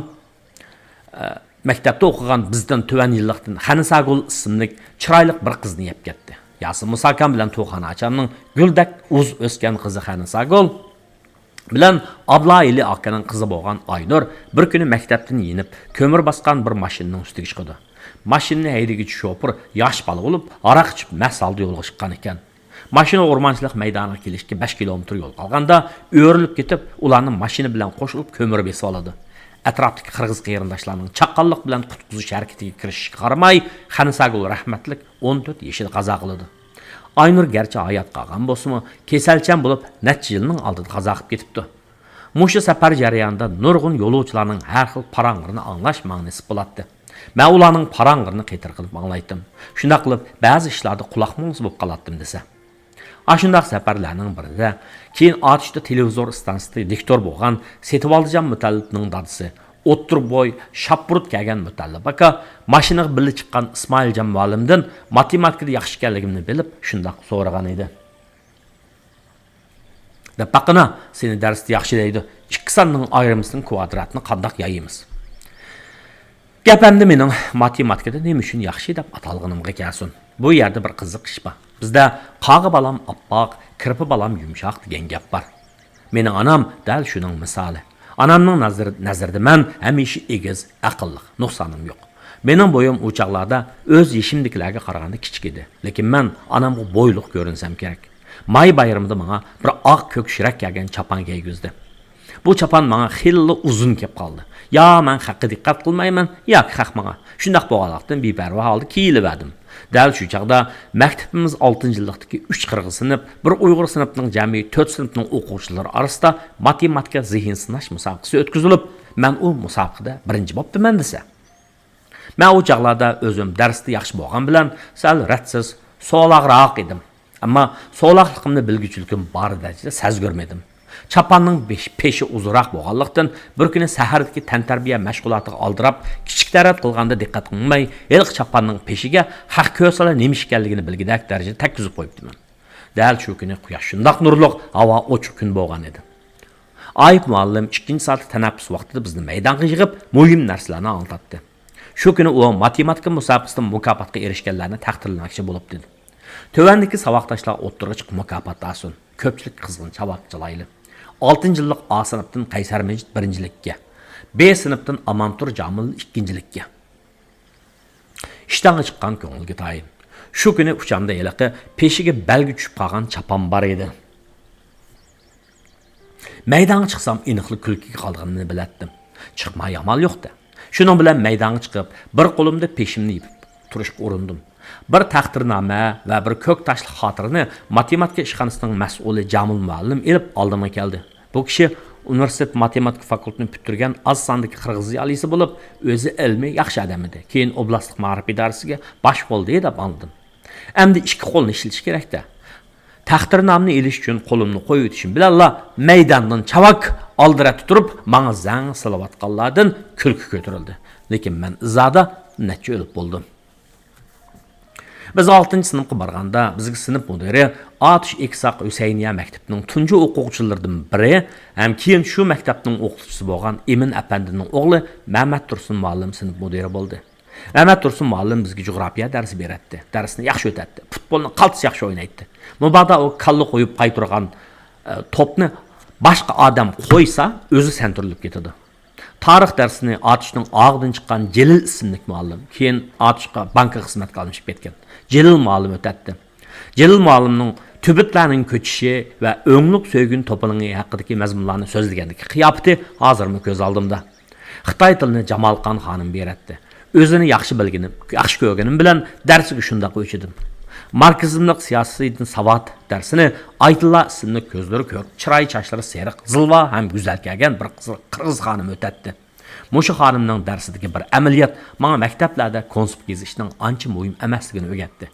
ئە، مەكتەپتە ئوقۇغان بىزدىن تۆۋەن يىللىقتىن خەنىساگۈل ئىسىملىك چىرايلىق بىر قىزنى يەپ كەتتى. ياسىن مۇساكام بىلەن تۇغان ئاچامنىڭ گۈلدەك ئۇز ئۆسكەن قىزى خەنىساگۈل بىلەن ئابلاھېلى ئاكىنىڭ قىزى بولغان ئاينۇر بىر كۈنى مەكتەپتىن يېنىپ، كۆمۈر باسقان بىر ماشىنىنىڭ ئۈستىگە چىقىدۇ. ماشىنىنى ھەيدىگۈچى شوپۇر ياش بالا بولۇپ، ھاراق ئىچىپ مەست ھالدا يولغا چىققان ئىكەن. ماشىنا ئورمانچىلىق مەيدانىغا كېلىشكە بەش كىلومېتىر يول قالغاندا، ئۆرۈلۈپ كېتىپ، ئۇلارنى ماشىنا بىلەن قوشۇلۇپ كۆمۈپ بېسىۋالىدۇ. ئەتراپتىكى قىرغىز قېرىنداشلارنىڭ چاققانلىق بىلەن قۇتقۇزۇش ھەرىكىتىگە كىرىشىشىگە قارىماي، خەنساگۈل رەھمەتلىك ئون تۆت يېشىدا قازا قىلىدۇ. ئاينۇر گەرچە ھايات قالغان بولسىمۇ، كېسەلچان بولۇپ، نەچچە يىلنىڭ ئالدىدا قازا قىلىپ كېتىپتۇ. مۇشۇ سەپەر جەريانىدا نۇرغۇن يولۇچىلارنىڭ ھەر خىل پاراڭلىرىنى ئاڭلاش ماڭا نېسىپ بولاتتى. مەن ئۇلارنىڭ پاراڭلىرىنى قېتىر قىلىپ ئاڭلايتتىم. شۇنداق قىلىپ، بەزى ئىشلاردا قۇلاق موڭغۇسى بولۇپ قالاتتىم دېسە. ئاشۇنداق سەپەرلەرنىڭ بىرىدە، كېيىن ئاتۇشتا تېلېۋىزور ئىستانسىسىدا دىكتور بولغان سېتىۋالدىجان مۇتەللىپنىڭ دادىسى، ئوتتۇرا بوي، شاپپۇرۇت كەلگەن مۇتەللىپ ئاكا ماشىنىغا بىللە چىققان ئىسمائىلجان مۇئەللىمدىن ماتېماتىكىدا ياخشى ئىكەنلىكىمنى بىلىپ، شۇنداق سورىغان ئىدى. دەپ باققىنا، سېنى دەرستە ياخشى دەيدۇ. ئىككى ساننىڭ ئايرىمىسىنىڭ كۋادراتىنى قانداق يايىمىز؟ گەپ ئەمدى مېنىڭ ماتېماتىكىدا نېمە ئۈچۈن ياخشى دەپ ئاتالغىنىمغا كەلسۇن. بۇ يەردە بىر قىزىق ئىش بار. بىزدە «قاغا بالام ئاپئاق، كىرپە بالام يۇمشاق» دېگەن گەپ بار. مېنىڭ ئانام دەل شۇنىڭ مىسالى. ئانامنىڭ نەزىر-، نەزىرىدە مەن ھەمىشە ئېگىز، ئەقىللىق، نۇقسانىم يوق. مېنىڭ بويۇم ئۇ چاغلاردا ئۆز يېشىمدىكىلەرگە قارىغاندا كىچىك ئىدى. لېكىن مەن ئانامغا بويلۇق كۆرۈنسەم كېرەك. ماي بايرىمىدا ماڭا بىر ئاق كۆك شىرەك كەلگەن چاپان كىيگۈزدى. بۇ چاپان ماڭا خېلىلا ئۇزۇن كەپ قالدى. يا مەن خەققە دىققەت قىلمايمەن، ياكى خەق ماڭا. شۇنداق بولغانلىقتىن، بىپەرۋا ھالدا كىيىۋەردىم. دەل شۇ چاغدا مەكتىپىمىز ئالتىنچى يىللىقتىكى ئۈچ قىرغىز سىنىپ، بىر ئۇيغۇر سىنىپنىڭ جەمئىي تۆت سىنىپنىڭ ئوقۇغۇچىلىرى ئارىسىدا ماتېماتىكا زېھىن سىناش مۇسابىقىسى ئۆتكۈزۈلۈپ، مەن ئۇ مۇسابىقىدە بىرىنچى بوپتىمەن دېسە. مەن ئۇ چاغلاردا ئۆزۈم دەرستە ياخشى بولغان بىلەن سەل رەتسىز، سولاقراق ئىدىم. ئەمما سولاقلىقىمنى بىلگۈچىلىكىم بار دەرىجىدە سەزگۈرمىدىم. چاپاننىڭ بېش-، پېشى ئۇزۇنراق بولغانلىقتىن، بىر كۈنى سەھەردىكى تەنتەربىيە مەشغۇلاتىغا ئالدىراپ، كىچىك تەرەت قىلغاندا دىققەت قىلماي، ھېلىقى چاپاننىڭ پېشىگە ھەق كۆرسىلا نېمە ئىش ئىكەنلىكىنى بىلگۈدەك دەرىجىدە تەگكۈزۈپ قويۇپتىمەن. دەل شۇ كۈنى قۇياش شۇنداق نۇرلۇق، ھاۋا ئوچۇق كۈن بولغان ئىدى. ئايۇپ مۇئەللىم ئىككىنچى سائەتلىك تەنەپپۇس ۋاقتىدا بىزنى مەيدانغا يىغىپ، مۇھىم نەرسىلەرنى ئاڭلىتاتتى. شۇ كۈنى ئۇ ماتېماتىكا مۇسابىقىسىدە مۇكاپاتقا ئېرىشكەنلەرنى تەقدىرلىمەكچى بولۇپ دېدى. تۆۋەندىكى ساۋاقداشلار ئوتتۇرىغا چىقىپ مۇكاپات ئالسۇن. كۆپچىلىك قىزغىن چاۋاك چالايلى. ئالتىنچى يىللىق ئا سىنىپتىن قەيسەر مىجىت بىرىنچىلىككە، بې سىنىپتىن ئامانتۇر جامىل ئىككىنچىلىككە. ئىشتانغا چىققان كۆڭۈلگە تايىن. شۇ كۈنى ئۇچامدا ھېلىقى پېشىگە بەلگە چۈشۈپ قالغان چاپان بار ئىدى. مەيدانغا چىقسام ئېنىقلا كۈلكىگە قالىدىغىنىمنى بىلەتتىم. چىقماي ئامال يوق-دە. شۇنىڭ بىلەن مەيدانغا چىقىپ، بىر قولۇمدا پېشىمنى يېپىپ تۇرۇشقا ئۇرۇندۇم. بىر تەقدىرنامە ۋە بىر كۆك تاشلىق خاتىرىنى ماتېماتىكا ئىشخانىسىنىڭ مەسئۇلى جامىل مۇئەللىم ئېلىپ ئالدىمغا كەلدى. بۇ كىشى ئۇنىۋېرسىتېت ماتېماتىكا فاكۇلتېتىنى پۈتتۈرگەن ئاز ساندىكى قىرغىز زىيالىيسى بولۇپ، ئۆزى ئىلمىي ياخشى ئادەم ئىدى. كېيىن ئوبلاستلىق مائارىپ ئىدارىسىگە باش بولدى دەپ ئاڭلىدىم. ئەمدى ئىككى قولنى ئىشلىتىش كېرەك-دە. تەقدىرنامىنى ئېلىش ئۈچۈن قولۇمنى قويۇۋېتىشىم بىلەنلا مەيداندىن چاۋاك ئالدىرەتتە تۇرۇپ، ماڭا زەڭ سېلىۋاتقانلاردىن كۈلكە كۆتۈرۈلدى. لېكىن مەن ئىزادا نەچچە ئۆلۈپ بولدۇم. بىز ئالتىنچى سىنىپقا بارغاندا، بىزگە سىنىپ مۇدىرى ئاتۇش ئېكساق ھۈسەينىيە مەكتىپىنىڭ تۇنجى ئوقۇغۇچىلىرىدىن بىرى ھەم كېيىن شۇ مەكتەپنىڭ ئوقۇتقۇچىسى بولغان ئىمىن ئەپەندىنىڭ ئوغلى مەمەت تۇرسۇن مۇئەللىم سىنىپ مۇدىرى بولدى. مەمەت تۇرسۇن مۇئەللىم بىزگە جۇغراپىيە دەرسى بېرەتتى. دەرسنى ياخشى ئۆتەتتى. پۇتبولنى قالتىس ياخشى ئوينايتتى. مۇبادا ئۇ كاللا قويۇپ قايتۇرغان، ئە، توپنى باشقا ئادەم قويسا، ئۆزى سەنتۈرۈلۈپ كېتىدۇ. تارىخ دەرسىنى ئاتۇشنىڭ ئاغىدىن چىققان جېلىل ئىسىملىك مۇئەللىم، كېيىن ئاتۇشقا بانكا خىزمەتكە ئالمىشىپ كەتكەن جېلىل مۇئەللىم ئۆتەتتى. جېلىل مۇئەللىمنىڭ تۈبۈتلەرنىڭ كۆچۈشى ۋە ئۆڭلۈك سۆيگۈن توپىلىڭى ھەققىدىكى مەزمۇنلارنى سۆزلىگەندىكى قىياپىتى ھازىرمۇ كۆز ئالدىمدا. خىتاي تىلىنى جامالقان خانىم بېرەتتى. ئۆزىنى ياخشى بىلگىنىم، ياخشى كۆرگىنىم بىلەن دەرسىگە شۇنداق ئۆچۈدۈم. ماركسىزملىق سىياسىيدىن ساۋات دەرسىنى ئايتىللا ئىسىملىك، كۆزلىرى كۆك، چىرايى چاچلىرى سېرىق، زىلۋا ھەم گۈزەل كەلگەن بىر قىزىل قىرغىز خانىم ئۆتەتتى. مۇشۇ خانىمنىڭ دەرسىدىكى بىر ئەمەلىيەت ماڭا مەكتەپلەردە كونسپىكت يېزىشنىڭ ئانچە مۇھىم ئەمەسلىكىنى ئۆگەتتى.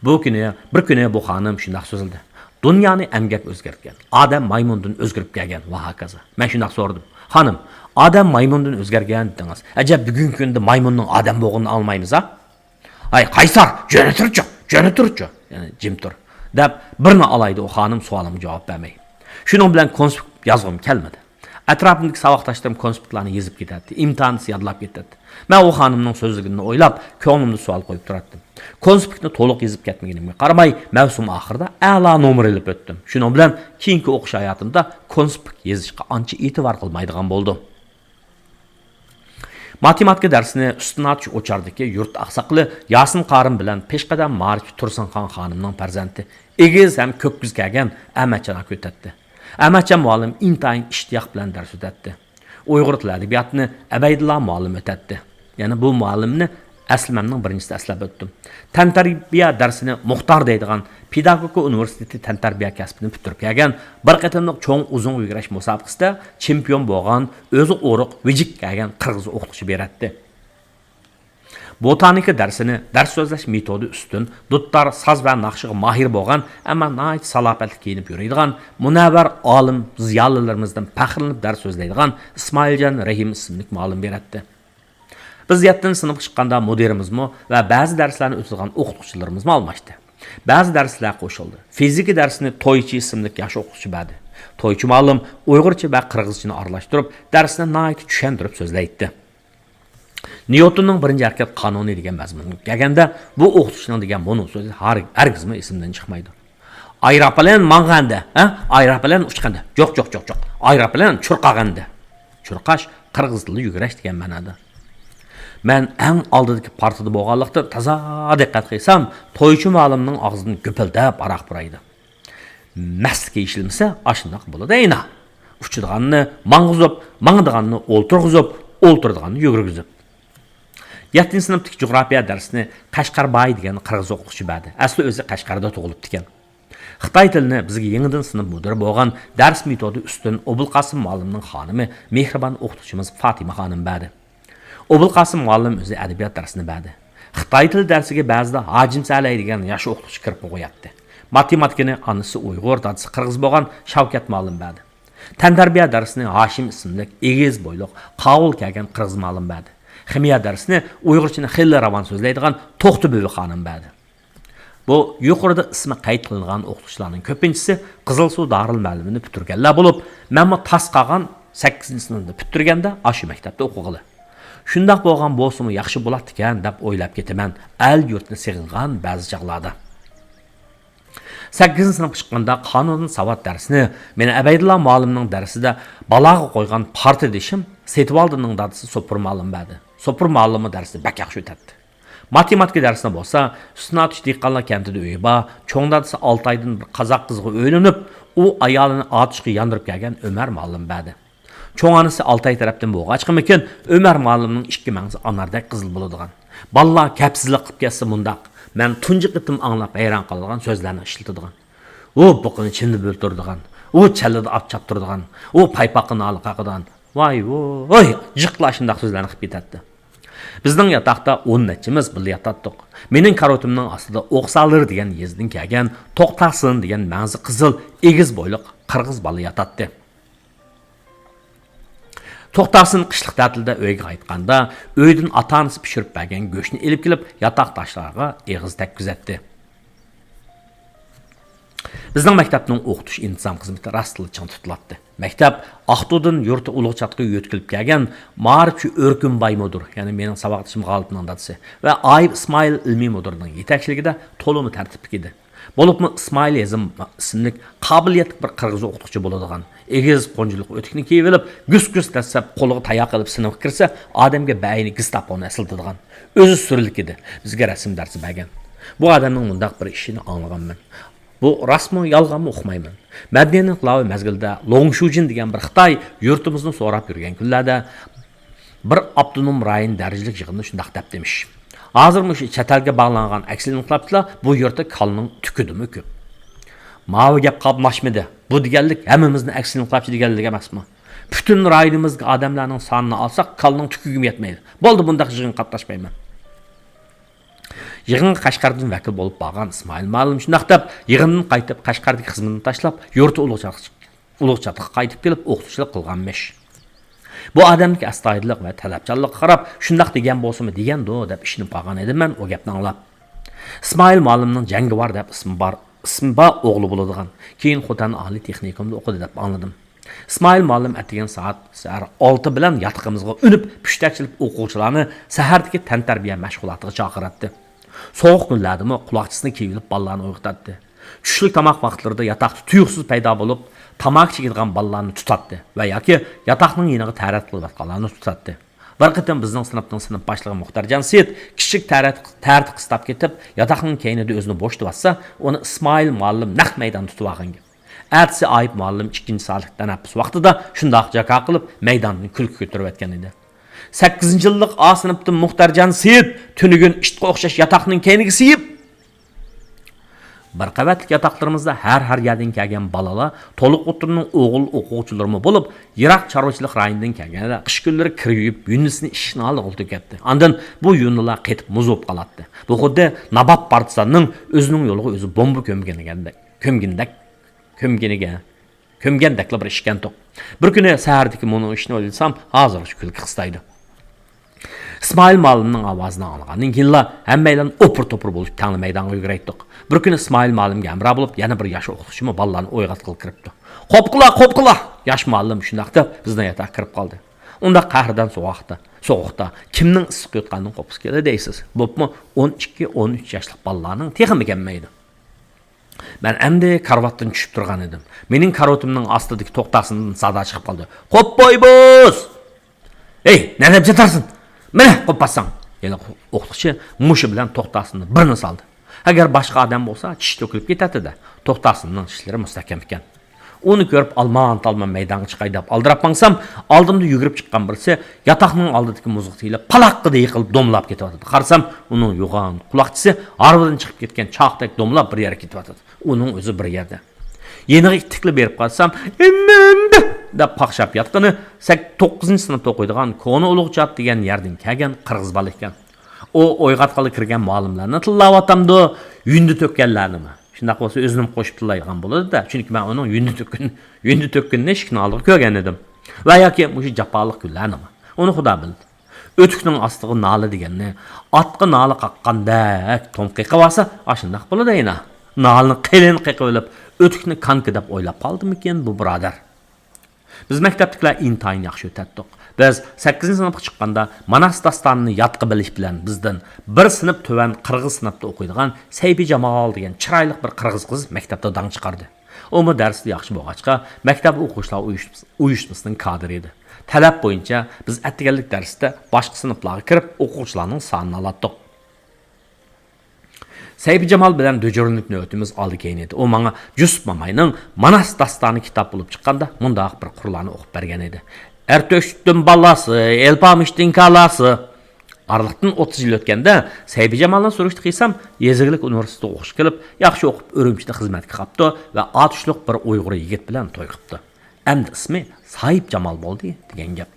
بۇ كۈنى، بىر كۈنى بۇ خانىم شۇنداق سۆزلىدى: «دۇنيانى ئەمگەك ئۆزگەرتكەن، ئادەم مايمۇندىن ئۆزگىرىپ كەلگەن ۋە ھاكازا.» مەن شۇنداق سورىدىم: «خانىم، ئادەم مايمۇندىن ئۆزگەرگەن دېدىڭىز. ئەجەب، بۈگۈنكى كۈندە مايمۇننىڭ ئادەم بولغىنىنى ئاڭلىمايمىز-ھە؟» «ھەي، قايسار، جۆنە تۇرچۇ، جۆنە تۇرچۇ، يەنى جىم تۇر» دەپ، بىرنى ئالايدى ئۇ خانىم سوئالىمغا جاۋاب بەرمەي. شۇنىڭ بىلەن كونسپىكت يازغۇم كەلمىدى. ئەتراپىمدىكى ساۋاقداشلىرىم كونسپىكتلارنى يېزىپ كېتەتتى، ئىمتىھانسىز يادلاپ كېتەتتى. مەن ئۇ خانىمنىڭ سۆزلىگىنىنى ئويلاپ، كۆڭلۈمدە سوئال قويۇپ تۇراتتىم. كونسپىكتنى تولۇق يېزىپ كەتمىگىنىمگە قارىماي، مەۋسۇم ئاخىرىدا ئەلا نومۇر ئېلىپ ئۆتتۈم. شۇنىڭ بىلەن كېيىنكى ئوقۇش ھاياتىمدا كونسپىكت يېزىشقا ئانچە ئېتىبار قىلمايدىغان بولدۇم. ماتېماتىكا دەرسىنى ئۈستۈن ئاتۇش ئوچاردىكى يۇرت ئاقساقىلى ياسىن قارىم بىلەن پېشقەدەم مائارىپچى تۇرسۇنخان خانىمنىڭ پەرزەنتى، ئېگىز ھەم كۆك كۆز كەلگەن ئەمەتجان ئاكا ئۆتەتتى. ئەمەتجان مۇئەللىم ئىنتايىن ئىشتىياق بىلەن دەرس ئۆتەتتى. ئۇيغۇر تىل ئەدەبىياتىنى ئەبەيدۇللا مۇئەللىم ئۆتەتتى. يەنە بۇ مۇئەللىمنى ئەسلىمەمنىڭ بىرىنچىسىدە ئەسلەپ ئۆتتۈم. تەنتەربىيە دەرسىنى مۇختار دەيدىغان پېداگوگىكا ئۇنىۋېرسىتېتى تەنتەربىيە كەسپىنى پۈتتۈرۈپ كەلگەن، بىر قېتىملىق چوڭ ئۇزۇن يۈگۈرۈش مۇسابىقىسىدە چېمپىيون بولغان، ئۆزى ئورۇق، ۋىجىك كەلگەن قىرغىز ئوقۇتقۇچى بېرەتتى. بوتانىكا دەرسىنى دەرس سۆزلەش مېتودى ئۈستۈن، دۇتار، ساز ۋە ناخشىغا ماھىر بولغان، ئەمما ناھايىتى سالاپەتلىك كىيىنىپ يۈرىدىغان، مۇنەۋۋەر ئالىم زىيالىيلىرىمىزدىن پەخىرلىنىپ دەرس سۆزلەيدىغان ئىسمائىلجان رەھىم ئىسىملىك مۇئەللىم بېرەتتى. بىز يەتتىنچى سىنىپقا چىققاندا مۇدىرىمىزمۇ ۋە بەزى دەرسلەرنى ئۆتىدىغان ئوقۇتقۇچىلىرىمىزمۇ ئالماشتى. بەزى دەرسلەر قوشۇلدى. فىزىكا دەرسىنى تويچى ئىسىملىك ياخشى ئوقۇتقۇچى بەردى. تويچى مۇئەللىم ئۇيغۇرچە ۋە قىرغىزچىنى ئارىلاشتۇرۇپ، دەرسنى ناھايىتى چۈشەندۈرۈپ سۆزلەيتتى. نيۇتوننىڭ بىرىنچى ھەرىكەت قانۇنى دېگەن مەزمۇنغا كەلگەندە، بۇ ئوقۇتقۇچىنىڭ دېگەن مۇنۇ سۆزى ھار-، ھەرگىزمۇ ئېسىمدىن چىقمايدۇ. ئايروپىلان ماڭغاندا، ھە؟ ئايروپىلان ئۇچقاندا. جوق، جوق، جوق، جوق. ئايروپىلان چۇرقاغاندا. چۇرقاش، قىرغىز تىلىدا يۈگۈرۈش دېگەن مەنادا. مەن ئەڭ ئالدىدىكى پارتىدا بولغانلىقتىن، تازا دىققەت قىلسام، تويچى مۇئەللىمنىڭ ئاغزىدىن گۈپۈلدەپ ھاراق پۇرايدۇ. مەستلىكى يېشىلمىسە، ئاشۇنداق بولىدۇ ئەينا. ئۇچىدىغاننى ماڭغۇزۇپ، ماڭىدىغاننى ئولتۇرغۇزۇپ، ئولتۇرىدىغاننى يۈگۈرگۈزۈپ. يەتتىنچى سىنىپتىكى جۇغراپىيە دەرسىنى قەشقەرباي دېگەن قىرغىز ئوقۇتقۇچى بەردى. ئەسلى ئۆزى قەشقەردە تۇغۇلۇپتىكەن. خىتاي تىلىنى بىزگە يېڭىدىن سىنىپ مۇدىرى بولغان دەرس مېتودى ئۈستۈن ئوبۇلقاسىم مۇئەللىمنىڭ خانىمى، مېھرىبان ئوقۇتقۇچىمىز فاتىمە خانىم بەردى. ئوبۇلقاسىم مۇئەللىم ئۆزى ئەدەبىيات دەرسىنى بەردى. خىتاي تىلى دەرسىگە بەزىدە ھاجىم سەلەي دېگەن ياش ئوقۇتقۇچى كىرىپمۇ قوياتتى. ماتېماتىكىنى ئانىسى ئۇيغۇر، دادىسى قىرغىز بولغان شاۋكەت مۇئەللىم بەردى. تەنتەربىيە دەرسىنى ھاشىم ئىسىملىك ئېگىز بويلۇق، قاۋۇل كەلگەن قىرغىز مۇئەللىم بەردى. خىمىيە دەرسىنى ئۇيغۇرچىنى خېلى راۋان سۆزلەيدىغان توختى بۈۋى خانىم بەردى. بۇ يۇقىرىدا ئىسمى قەيت قىلىنغان ئوقۇتقۇچىلارنىڭ كۆپىنچىسى قىزىلسۇ دارىلمۇئەللىمىنى پۈتتۈرگەنلەر بولۇپ، مەنمۇ تاس قالغان سەككىزىنچى سىنىپنى پۈتتۈرگەندە ئاشۇ مەكتەپتە ئوقۇغىلى. شۇنداق بولغان بولسىمۇ ياخشى بولاتتىكەن دەپ ئويلاپ كېتىمەن، ئەل يۇرتنى سېغىنغان بەزى چاغلاردا. سەككىزىنچى سىنىپقا چىققاندا قانۇندىن ساۋات دەرسىنى مېنى ئەبەيدۇللا مۇئەللىمنىڭ دەرسىدە بالاغا قويغان پارتىدىشىم سېتىۋالدىنىڭ دادىسى سوپۇر مۇئەللىم بەردى. سوپۇر مۇئەللىممۇ دەرسنى بەك ياخشى ئۆتەتتى. ماتېماتىكا دەرسىنى بولسا ئۈستۈن ئاتۇش دېھقانلار كەنتىدە ئۆيى بار، چوڭ دادىسى ئالتايدىن بىر قازاق قىزغا ئۆيلىنىپ، ئۇ ئايالىنى ئاتۇشقا ياندۇرۇپ كەلگەن ئۆمەر مۇئەللىم بەردى. چوڭ ئانىسى ئالتاي تەرەپتىن بولغاچقىمىكىن، ئۆمەر مۇئەللىمنىڭ ئىككى مەڭزى ئاناردەك قىزىل بولىدىغان. بالىلار كەپسىزلىك قىلىپ كەتسە مۇنداق، مەن تۇنجى قېتىم ئاڭلاپ ھەيران قالىدىغان سۆزلەرنى ئىشلىتىدىغان. ئۇ بۇقىنى چىمدىپ ئۆلتۈرىدىغان، ئۇ چەللىدە ئاپ چاپتۇرىدىغان، ئۇ پايپاققا نالە قاقىدىغان. ۋاي ۋوي، جىقلا شۇنداق سۆزلەرنى قىلىپ كېتەتتى. بىزنىڭ ياتاقتا ئون نەچچىمىز بىللە ياتاتتۇق. مېنىڭ كارىۋىتىمنىڭ ئاستىدا ئوقسالىر دېگەن يېزىدىن كەلگەن توختاسىن دېگەن مەڭزى قىزىل، ئېگىز بويلۇق قىرغىز بالا ياتاتتى. توختاسىن قىشلىق تەتىلدە ئۆيگە قايتقاندا، ئۆيدىن ئاتا-ئانىسى پىشۇرۇپ بەرگەن گۆشنى ئېلىپ كېلىپ، ياتاقداشلارغا ئېغىز تەگكۈزەتتى. بىزنىڭ مەكتەپنىڭ ئوقۇتۇش ئىنتىزام خىزمىتى راستلا چىڭ تۇتۇلاتتى. مەكتەپ ئاقتۇدىن يۇرتى ئۇلۇغچاتقا يۆتكىلىپ كەلگەن مائارىپچى ئۆركۈنباي مۇدىر، يەنى مېنىڭ ساۋاقدىشىم غالىپنىڭ دادىسى ۋە ئايىپ ئىسمائىل ئىلمىي مۇدىرنىڭ يېتەكچىلىكىدە تولىمۇ تەرتىپلىك ئىدى. بولۇپمۇ ئىسمائىل ھېزىم ئىسىملىك قابىلىيەتلىك بىر قىرغىز ئوقۇتقۇچى بولىدىغان، ئېگىز قونچىلىق ئۆتۈكنى كىيىۋېلىپ، گۈس-گۈس دەسسەپ قولىغا تاياق ئېلىپ سىنىپقا كىرسە، ئادەمگە بەئەينى گېستاپونى ئەسلىتىدىغان. ئۆزى سۈرلۈك ئىدى. بىزگە رەسىم دەرسى بەرگەن. بۇ ئادەمنىڭ مۇنداق بىر ئىشىنى ئاڭلىغانمەن. بۇ راستمۇ، يالغانمۇ ئۇقمايمەن. مەدەنىيەت ئىنقىلابى مەزگىلىدە لوڭ شۇجىن دېگەن بىر خىتاي يۇرتىمىزنى سوراپ يۈرگەن كۈنلەردە، بىر ئاپتونوم رايون دەرىجىلىك يىغىندا شۇنداق دەپتىمىش: «ھازىر مۇشۇ چەت ئەلگە باغلانغان ئەكسىل ئىنقىلابچىلار بۇ يۇرتتا كالىنىڭ تۈكىدىمۇ كۆپ.» ماۋۇ گەپ قاملاشمىدى. بۇ دېگەنلىك ھەممىمىزنى ئەكسىل ئىنقىلابچى دېگەنلىك ئەمەسمۇ؟ پۈتۈن رايونىمىزدىكى ئادەملەرنىڭ سانىنى ئالساق، كالىنىڭ تۈكىگىمۇ يەتمەيدۇ. بولدى، بۇنداق يىغىنغا قاتناشمايمەن. يىغىنغا قەشقەردىن ۋەكىل بولۇپ بارغان ئىسمائىل مۇئەللىم شۇنداق دەپ، يىغىندىن قايتىپ، قەشقەردىكى خىزمىتىنى تاشلاپ، يۇرتى ئۇلۇغچاتقا، ئۇلۇغچاتقا قايتىپ كېلىپ، ئوقۇتقۇچىلىق قىلغانمىش. بۇ ئادەمدىكى ئەستايىدىللىق ۋە تەلەپچانلىققا قاراپ، شۇنداق دېگەن بولسىمۇ دېگەندۇ، دەپ ئىشىنىپ قالغان ئىدىم مەن ئۇ گەپنى ئاڭلاپ. ئىسمائىل مۇئەللىمنىڭ جەڭگىۋار دەپ ئىسمى بار، ئىسمى بار ئوغلى بولىدىغان، كېيىن خوتەن ئالىي تېخنىكومدا ئوقۇدى دەپ ئاڭلىدىم. ئىسمائىل مۇئەللىم ئەتىگەن سائەت سەھەر ئالتە بىلەن ياتىقىمىزغا ئۈنۈپ، پۇشتەك چېلىپ ئوقۇغۇچىلارنى سەھەردىكى تەنتەربىيە مەشغۇلاتىغا چاقىراتتى. سوغۇق كۈنلەردىمۇ قۇلاقچىسىنى كىيىۋېلىپ بالىلارنى ئويغىتاتتى. چۈشلۈك تاماق ۋاقىتلىرىدا ياتاقتا تۇيۇقسىز پەيدا بولۇپ، تاماكا چېكىدىغان بالىلارنى تۇتاتتى ۋە ياكى ياتاقنىڭ يېنىغا تەرەت قىلىۋاتقانلارنى تۇتاتتى. بىر قېتىم بىزنىڭ سىنىپنىڭ سىنىپ باشلىقى مۇختەرجان سېيىت كىچىك تەرەت، تەرىتى قىستاپ كېتىپ، ياتاقنىڭ كەينىدە ئۆزىنى بوشىتىۋاتسا، ئۇنى ئىسمائىل مۇئەللىم نەق مەيداندا تۇتۇۋالغان گەپ. ئەتىسى ئايىپ مۇئەللىم ئىككىنچى سائەتلىك تەنەپپۇس ۋاقتىدا شۇنداق جاكا قىلىپ، مەيداندىن كۈلكە كۆتۈرۈۋەتكەن ئىدى. سەككىزىنچى يىللىق ئا سىنىپتىن مۇختەرجان سېيىت تۈنۈگۈن ئىتقا ئوخشاش ياتاقنىڭ كەينىگە سىيىپ، بىر قەۋەتلىك ياتاقلىرىمىزدا ھەر، ھەر يەردىن كەلگەن بالىلار، تولۇق ئوتتۇرىنىڭ ئوغۇل ئوقۇغۇچىلىرىمۇ بولۇپ، يىراق چارۋىچىلىق رايونىدىن كەلگەنلەر قىش كۈنلىرى كىر يۇيۇپ، يۇندىسىنى ئىشىكنىڭ ئالدىغا ئولتۇرۇپ كەتتى. ئاندىن بۇ يۇندىلار قېتىپ مۇز بولۇپ قالاتتى. بۇ خۇددى نابات پارتىزاننىڭ ئۆزىنىڭ يولىغا ئۆزى بومبا كۆمگەندەك، كۆمگىنىدەك، كۆمگىنىگە، كۆمگەندەكلا بىر ئىشكەنتۇق. بىر كۈنى سەھەردىكى مۇنۇ ئىشنى ئويلىسام، ھازىرغىچە كۈلكە قىستايدۇ. ئىسمائىل مۇئەللىمنىڭ ئاۋازىنى ئاڭلىغاندىن كېيىنلا ھەممەيلەن ئوپۇر-توپۇر بولۇپ تەڭلا مەيدانغا يۈگۈرەيتتۇق. بىر كۈنى ئىسمائىل مۇئەللىمگە ھەمراھ بولۇپ، يەنە بىر ياش ئوقۇتقۇچىمۇ بالىلارنى ئويغاتقىلى كىرىپتۇ. «قوپقىلا، قوپقىلا!» ياش مۇئەللىم شۇنداق دەپ بىزنىڭ ياتاققا كىرىپ قالدى. ئۇنداق قەھرىدار سوغۇقتا، سوغۇقتا كىمنىڭ ئىسسىق يوتقاننىڭ قوپقۇسى كېلىدۇ دەيسىز؟ بولۇپمۇ ئون ئىككى، ئون ئۈچ ياشلىق بالىلارنىڭ تېخىمۇ كەلمەيدۇ. مەن ئەمدى كارىۋاتتىن چۈشۈپ تۇرغان ئىدىم. مېنىڭ كارىۋىتىمنىڭ ئاستىدىكى توختاسىندىن سادا چىقىپ قالدى. «قوپپايبىز!» «ھەي، نەدەپ ياتارسەن؟ مانا، قوپپاتساڭ!» يەنە ئوقۇتقۇچى مۇشۇ بىلەن توختاسىندىن بىرنى سالدى. ئەگەر باشقا ئادەم بولسا، چىشى تۆكۈلۈپ كېتەتتى-دە. توختاسىندىن چىشلىرى مۇستەھكەم ئىكەن. ئۇنى كۆرۈپ، ئالمان-تالمان مەيدانغا چىقاي دەپ ئالدىراپ ماڭسام، ئالدىمدا يۈگۈرۈپ چىققان بىرسى ياتاقنىڭ ئالدىدىكى مۇزغا تېيىلىپ، پالاققىدە يىقىلىپ دومىلاپ كېتىۋاتىدۇ. قارىسام، ئۇنىڭ يوغان قۇلاقچىسى ھارۋىدىن چىقىپ كەتكەن چاقتەك دومىلاپ بىر يەرگە كېتىۋاتىدۇ. ئۇنىڭ ئۆزى بىر يەردە. يېنىغا ئىتتىكلا بېرىپ قارىسام، ئىممىندى دەپ قاقشاپ ياتقىنى سەك-، توققۇزىنچى سىنىپتا ئوقۇيدىغان كونا ئۇلۇغچات دېگەن يەردىن كەلگەن قىرغىز بالا ئىكەن. ئۇ ئويغاتقىلى كىرگەن مۇئەللىملەرنى تىللاۋاتامدۇ، يۇندى تۆككەنلەرنىمۇ؟ شۇنداق بولسا ئۆزىنىمۇ قوشۇپ تىللايدىغان بولىدۇ-دە، چۈنكى مەن ئۇنىڭ يۇندى تۆككىنى، يۇندى تۆككىنىنى ئىشىكنىڭ ئالدىغا كۆرگەن ئىدىم. ۋە ياكى مۇشۇ جاپالىق كۈنلەرنىمۇ؟ ئۇنى خۇدا بىلدى. ئۆتۈكنىڭ ئاستىغا نالە دېگەننى ئاتقا نالە قاققاندەك توم قېقىۋالسا، ئاشۇنداق بولىدۇ ئەينا. نالىنى قېلىن قېقىۋېلىپ، ئۆتۈكنى كانكا دەپ ئويلاپ قالدىمىكىن بۇ بۇرادەر؟ بىز مەكتەپتىكىلەر ئىنتايىن ياخشى ئۆتەتتۇق. بىز سەككىزىنچى سىنىپقا چىققاندا ماناس داستانىنى يادقا بىلىش بىلەن بىزدىن بىر سىنىپ تۆۋەن قىرغىز سىنىپتا ئوقۇيدىغان سەيپىجامال دېگەن چىرايلىق بىر قىرغىز قىز مەكتەپتە داڭ چىقاردى. ئۇمۇ دەرستە ياخشى بولغاچقا، مەكتەپ ئوقۇغۇچىلار ئۇيۇشمىسىنىڭ كادىرى ئىدى. تەلەپ بويىچە بىز ئەتىگەنلىك دەرستە باشقا سىنىپلارغا كىرىپ، ئوقۇغۇچىلارنىڭ سانىنى ئالاتتۇق. سەيپىجامال بىلەن دىجورنىلىك نۆۋىتىمىز ئالدى كەينى ئىدى. ئۇ ماڭا يۈسۈپ ماماينىڭ ماناس داستانى كىتاب بولۇپ چىققاندا مۇنداق بىر قۇرلارنى ئوقۇپ بەرگەن ئىدى. ئەرتۆشتۈم بالاسى، ئەلپامىشتىن كالاسى. ئارىلىقتىن ئوتتۇز يىل ئۆتكەندە، سەيپىجامالنىڭ سۈرۈشتە قىلسام، يېزا ئىگىلىك ئۇنىۋېرسىتېتىغا ئوقۇشقا كېلىپ، ياخشى ئوقۇپ ئۈرۈمچىدە خىزمەتكە قاپتۇ ۋە ئاتۇشلۇق بىر ئۇيغۇر يىگىت بىلەن توي قىپتۇ. ئەمدى ئىسمى ساھىبجامال بولدى دېگەن گەپ.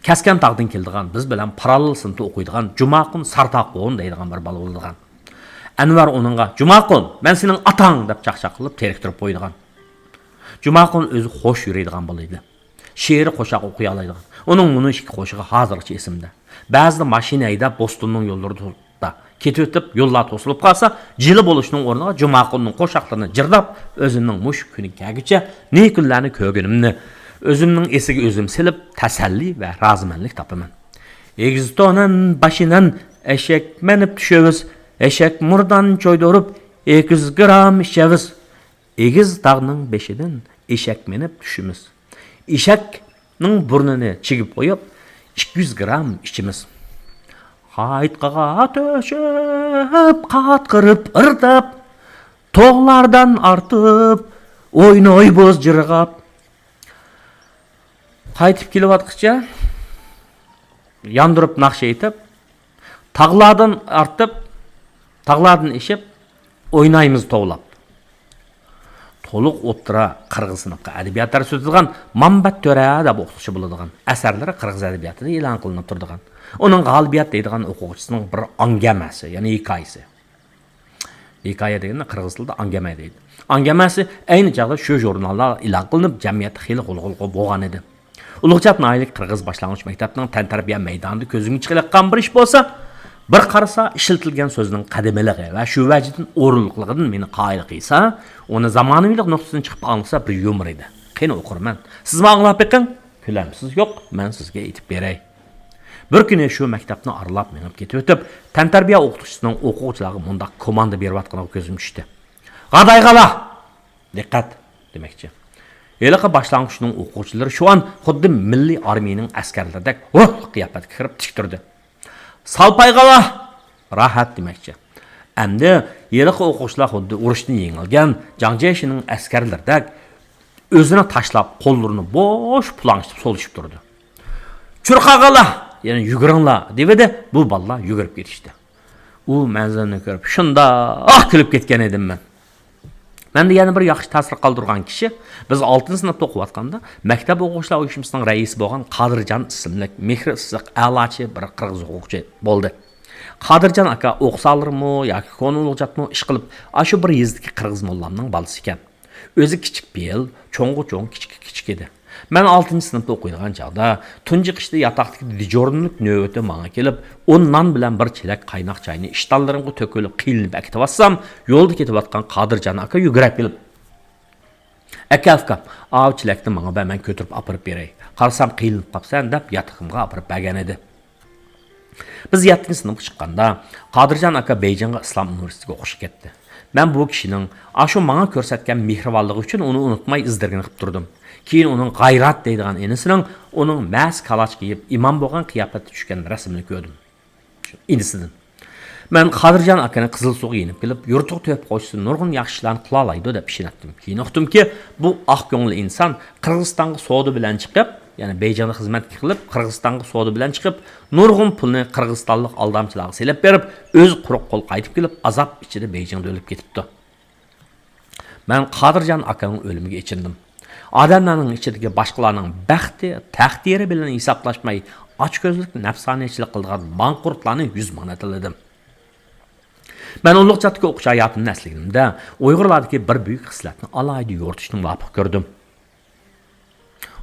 كەسكەن تاغدىن كېلىدىغان، بىز بىلەن پاراللېل سىنىپتا ئوقۇيدىغان جۇماقۇن سارتاقۇن دەيدىغان بىر بالا بولىدىغان. ئەنۋەر ئۇنىڭغا، «جۇماقۇن، مەن سېنىڭ ئاتاڭ!» دەپ چاقچاق قىلىپ تېرىكتۈرۈپ قويىدىغان. جۇماقۇن ئۆزى خوش يۈرىدىغان بالا ئىدى. شېئىرىي قوشاق ئوقۇيالايدىغان. ئۇنىڭ مۇنۇ ئىككى قوشىقى ھازىرغىچە ئېسىمدە. بەزىدە ماشىنا ھەيدەپ، بوستوننىڭ يوللىرىدا تۇرۇپ، كېتىۋېتىپ، يوللار توسۇلۇپ قالسا، جىلە بولۇشنىڭ ئورنىغا جۇماقۇننىڭ قوشاقلىرىنى جىرلاپ، ئۆزىنىڭ مۇشۇ كۈنى كەلگۈچە نى كۈنلەرنى كۆرگىنىمنى ئۆزۈمنىڭ ئېسىگە ئۆزۈم سېلىپ، تەسەللى ۋە رازىمەنلىك تاپىمەن. ئېگىز تونەن باشىنەن ئەشەك مىنىپ چۈشىۋىز، ئەشەك مۇردان چويدۇرۇپ، ئېگىز گىرام ئىچىۋىز. ئېگىز تاغنىڭ بېشىدىن ئېشەك مىنىپ چۈشىمىز. ئېشەكنىڭ بۇرنىنى چىگىپ قويۇپ، ئىككى يۈز گرام ئىچىمىز. قايتقىغا تۆشۈپ، قاتقىرىپ ئىرداپ، توغلاردان ئارتىپ، ئوينايبىز جىرغاپ. قايتىپ كېلىۋاتقىچە ياندۇرۇپ ناخشا ئېيتىپ، تاغلاردىن ئارتىپ، تاغلاردىن ئېشىپ، ئوينايمىز توۋلاپ. تولۇق ئوتتۇرا قىرغىز سىنىپقا ئەدەبىيات دەرس ئۆتىدىغان مامبەت تۆرە دەپ ئوقۇتقۇچى بولىدىغان. ئەسەرلىرى قىرغىز ئەدەبىياتىدا ئېلان قىلىنىپ تۇرىدىغان. ئۇنىڭ غالىبىيەت دەيدىغان ئوقۇغۇچىسىنىڭ بىر ئاڭگەمەسى، يەنى ھېكايىسى. ھېكايە دېگەندە قىرغىز تىلىدا ئاڭگەمە دەيدۇ. ئاڭگەمەسى ئەينى چاغدا شۇ ژۇرناللار ئېلان قىلىنىپ، جەمئىيەتتە خېلى غۇلغۇلا بولغان ئىدى. ئۇلۇغچات ناھىيەلىك قىرغىز باشلانغۇچ مەكتەپنىڭ تەنتەربىيە مەيدانىدا كۆزۈڭگە چېقىلىۋاتقان بىر ئىش بولسا، بىر قارىسا، ئىشلىتىلگەن سۆزنىڭ قەدىمىلىقى ۋە شۇ ۋەجىدىن ئورۇنلۇقلۇقىدىن مېنى قايىل قىلسا، ئۇنى زامانىۋىلىق نۇقتىسىدىن چىقىپ ئاڭلىسا بىر يۇمۇر ئىدى. قېنى ئوقۇرمەن، سىزمۇ ئاڭلاپ بېقىڭ. كۆلەمسىز يوق، مەن سىزگە ئېيتىپ بېرەي. بىر كۈنى شۇ مەكتەپنى ئارىلاپ مېڭىپ كېتىۋېتىپ، تەنتەربىيە ئوقۇتقۇچىسىنىڭ ئوقۇغۇچىلارغا مۇنداق كوماندا بېرىۋاتقىنىغا كۆزۈم چۈشتى. «غادايغالا! دىققەت!» دېمەكچى. ھېلىقى باشلانغۇچنىڭ ئوقۇغۇچىلىرى شۇ ئان خۇددى مىللىي ئارمىيىنىڭ ئەسكەرلىرىدەك روھلۇق قىياپەتكە كىرىپ تىك تۇردى. «سالپايغالا! راھەت!» دېمەكچى. ئەمدى ھېلىقى ئوقۇغۇچىلار خۇددى ئۇرۇشتىن يېڭىلگەن جاڭ جيېشىنىڭ ئەسكەرلىرىدەك ئۆزىنى تاشلاپ، قوللىرىنى بوش پۇلاڭ ئىشلىتىپ سولىشىپ تۇردى. «چۇرقاغالا! يەنى يۈگۈرۈڭلار!» دېۋىدى. بۇ بالىلار يۈگۈرۈپ كېتىشتى. ئۇ مەنزىرىنى كۆرۈپ شۇنداق كۈلۈپ كەتكەن ئىدىم مەن. مەندە يەنە بىر ياخشى تەسىر قالدۇرغان كىشى، بىز ئالتىنچى سىنىپتا ئوقۇۋاتقاندا، مەكتەپ ئوقۇغۇچىلار ئۇيۇشمىسىنىڭ رەئىسى بولغان قادىرجان ئىسىملىك مېھرى ئىسسىق، ئەلاچى بىر قىرغىز ئوقۇغۇچى بولدى. قادىرجان ئاكا ئوقسالىرمۇ ياكى كونا ئۇلۇغچاتمۇ ئىشقىلىپ، ئاشۇ بىر يېزىدىكى قىرغىز موللامنىڭ بالىسى ئىكەن. ئۆزى كىچىك پېئىل، چوڭغا چوڭ، كىچىككە كىچىك ئىدى. مەن ئالتىنچى سىنىپتا ئوقۇيدىغان چاغدا، تۇنجى قىشتا ياتاقتىكى دېجورنىلىك نۆۋىتى ماڭا كېلىپ، ئون نان بىلەن بىر چېلەك قايناق چاينى ئىشتانلىرىمغا تۆكۈۋېلىپ قىينىلىپ ئەكېتىۋاتسام، يولدا كېتىۋاتقان قادىرجان ئاكا يۈگۈرۈپ كېلىپ، «ئاكا، ئاكا، ئاۋۇ چېلەكنى ماڭا بەر، مەن كۆتۈرۈپ ئاپىرىپ بېرەي. قارىسام قىينىلىپ قاپسەن» دەپ ياتىقىمغا ئاپىرىپ بەرگەن ئىدى. بىز يەتتىنچى سىنىپقا چىققاندا، قادىرجان ئاكا بېيجىڭغا ئىسلام ئۇنىۋېرسىتېتىگە ئوقۇشقا كەتتى. مەن بۇ كىشىنىڭ ئاشۇ ماڭا كۆرسەتكەن مېھرىبانلىقى ئۈچۈن ئۇنى ئۇنتۇماي ئىزدىرگىنى قىلىپ تۇردۇم. كېيىن ئۇنىڭ غايرات دەيدىغان ئىنىسىنىڭ ئۇنىڭ مەس كالاچ كىيىپ، ئىمام بولغان قىياپەتتە چۈشكەن رەسىمىنى كۆردۈم. ئىنىسىدىن. مەن قادىرجان ئاكىنى قىزىلسۇغا يېنىپ كېلىپ، يۇرتۇغا تۆھپە قوشسا نۇرغۇن ياخشى ئىشلارنى قىلالايدۇ دەپ ئىشىنەتتىم. كېيىن ئۇقتۇمكى، بۇ ئاق كۆڭۈل ئىنسان قىرغىزىستانغا سودا بىلەن چىقىپ، يەنى بېيجىڭدا خىزمەتكە قىلىپ، قىرغىزىستانغا سودا بىلەن چىقىپ، نۇرغۇن پۇلنى قىرغىزىستانلىق ئالدامچىلارغا سېلىپ بېرىپ، ئۆزى قۇرۇق قول قايتىپ كېلىپ، ئازاب ئىچىدە بېيجىڭدا ئۆلۈپ كېتىپتۇ. مەن قادىرجان ئاكىنىڭ ئۆلۈمىگە ئېچىندىم. ئادەملەرنىڭ ئىچىدىكى باشقىلارنىڭ بەختى، تەقدىرى بىلەن ھېسابلاشماي، ئاچكۆزلۈك، نەپسانىيەتچىلىك قىلىدىغان ماڭقۇرتلارنى يۈز ماڭا تىللىدىم. مەن ئۇلۇغچاتتىكى ئوقۇش ھاياتىمنى ئەسلىگىنىمدە، ئۇيغۇرلاردىكى بىر بۈيۈك خىسلەتنى ئالاھىدە يورۇتۇشنى مۇۋاپىق كۆردۈم.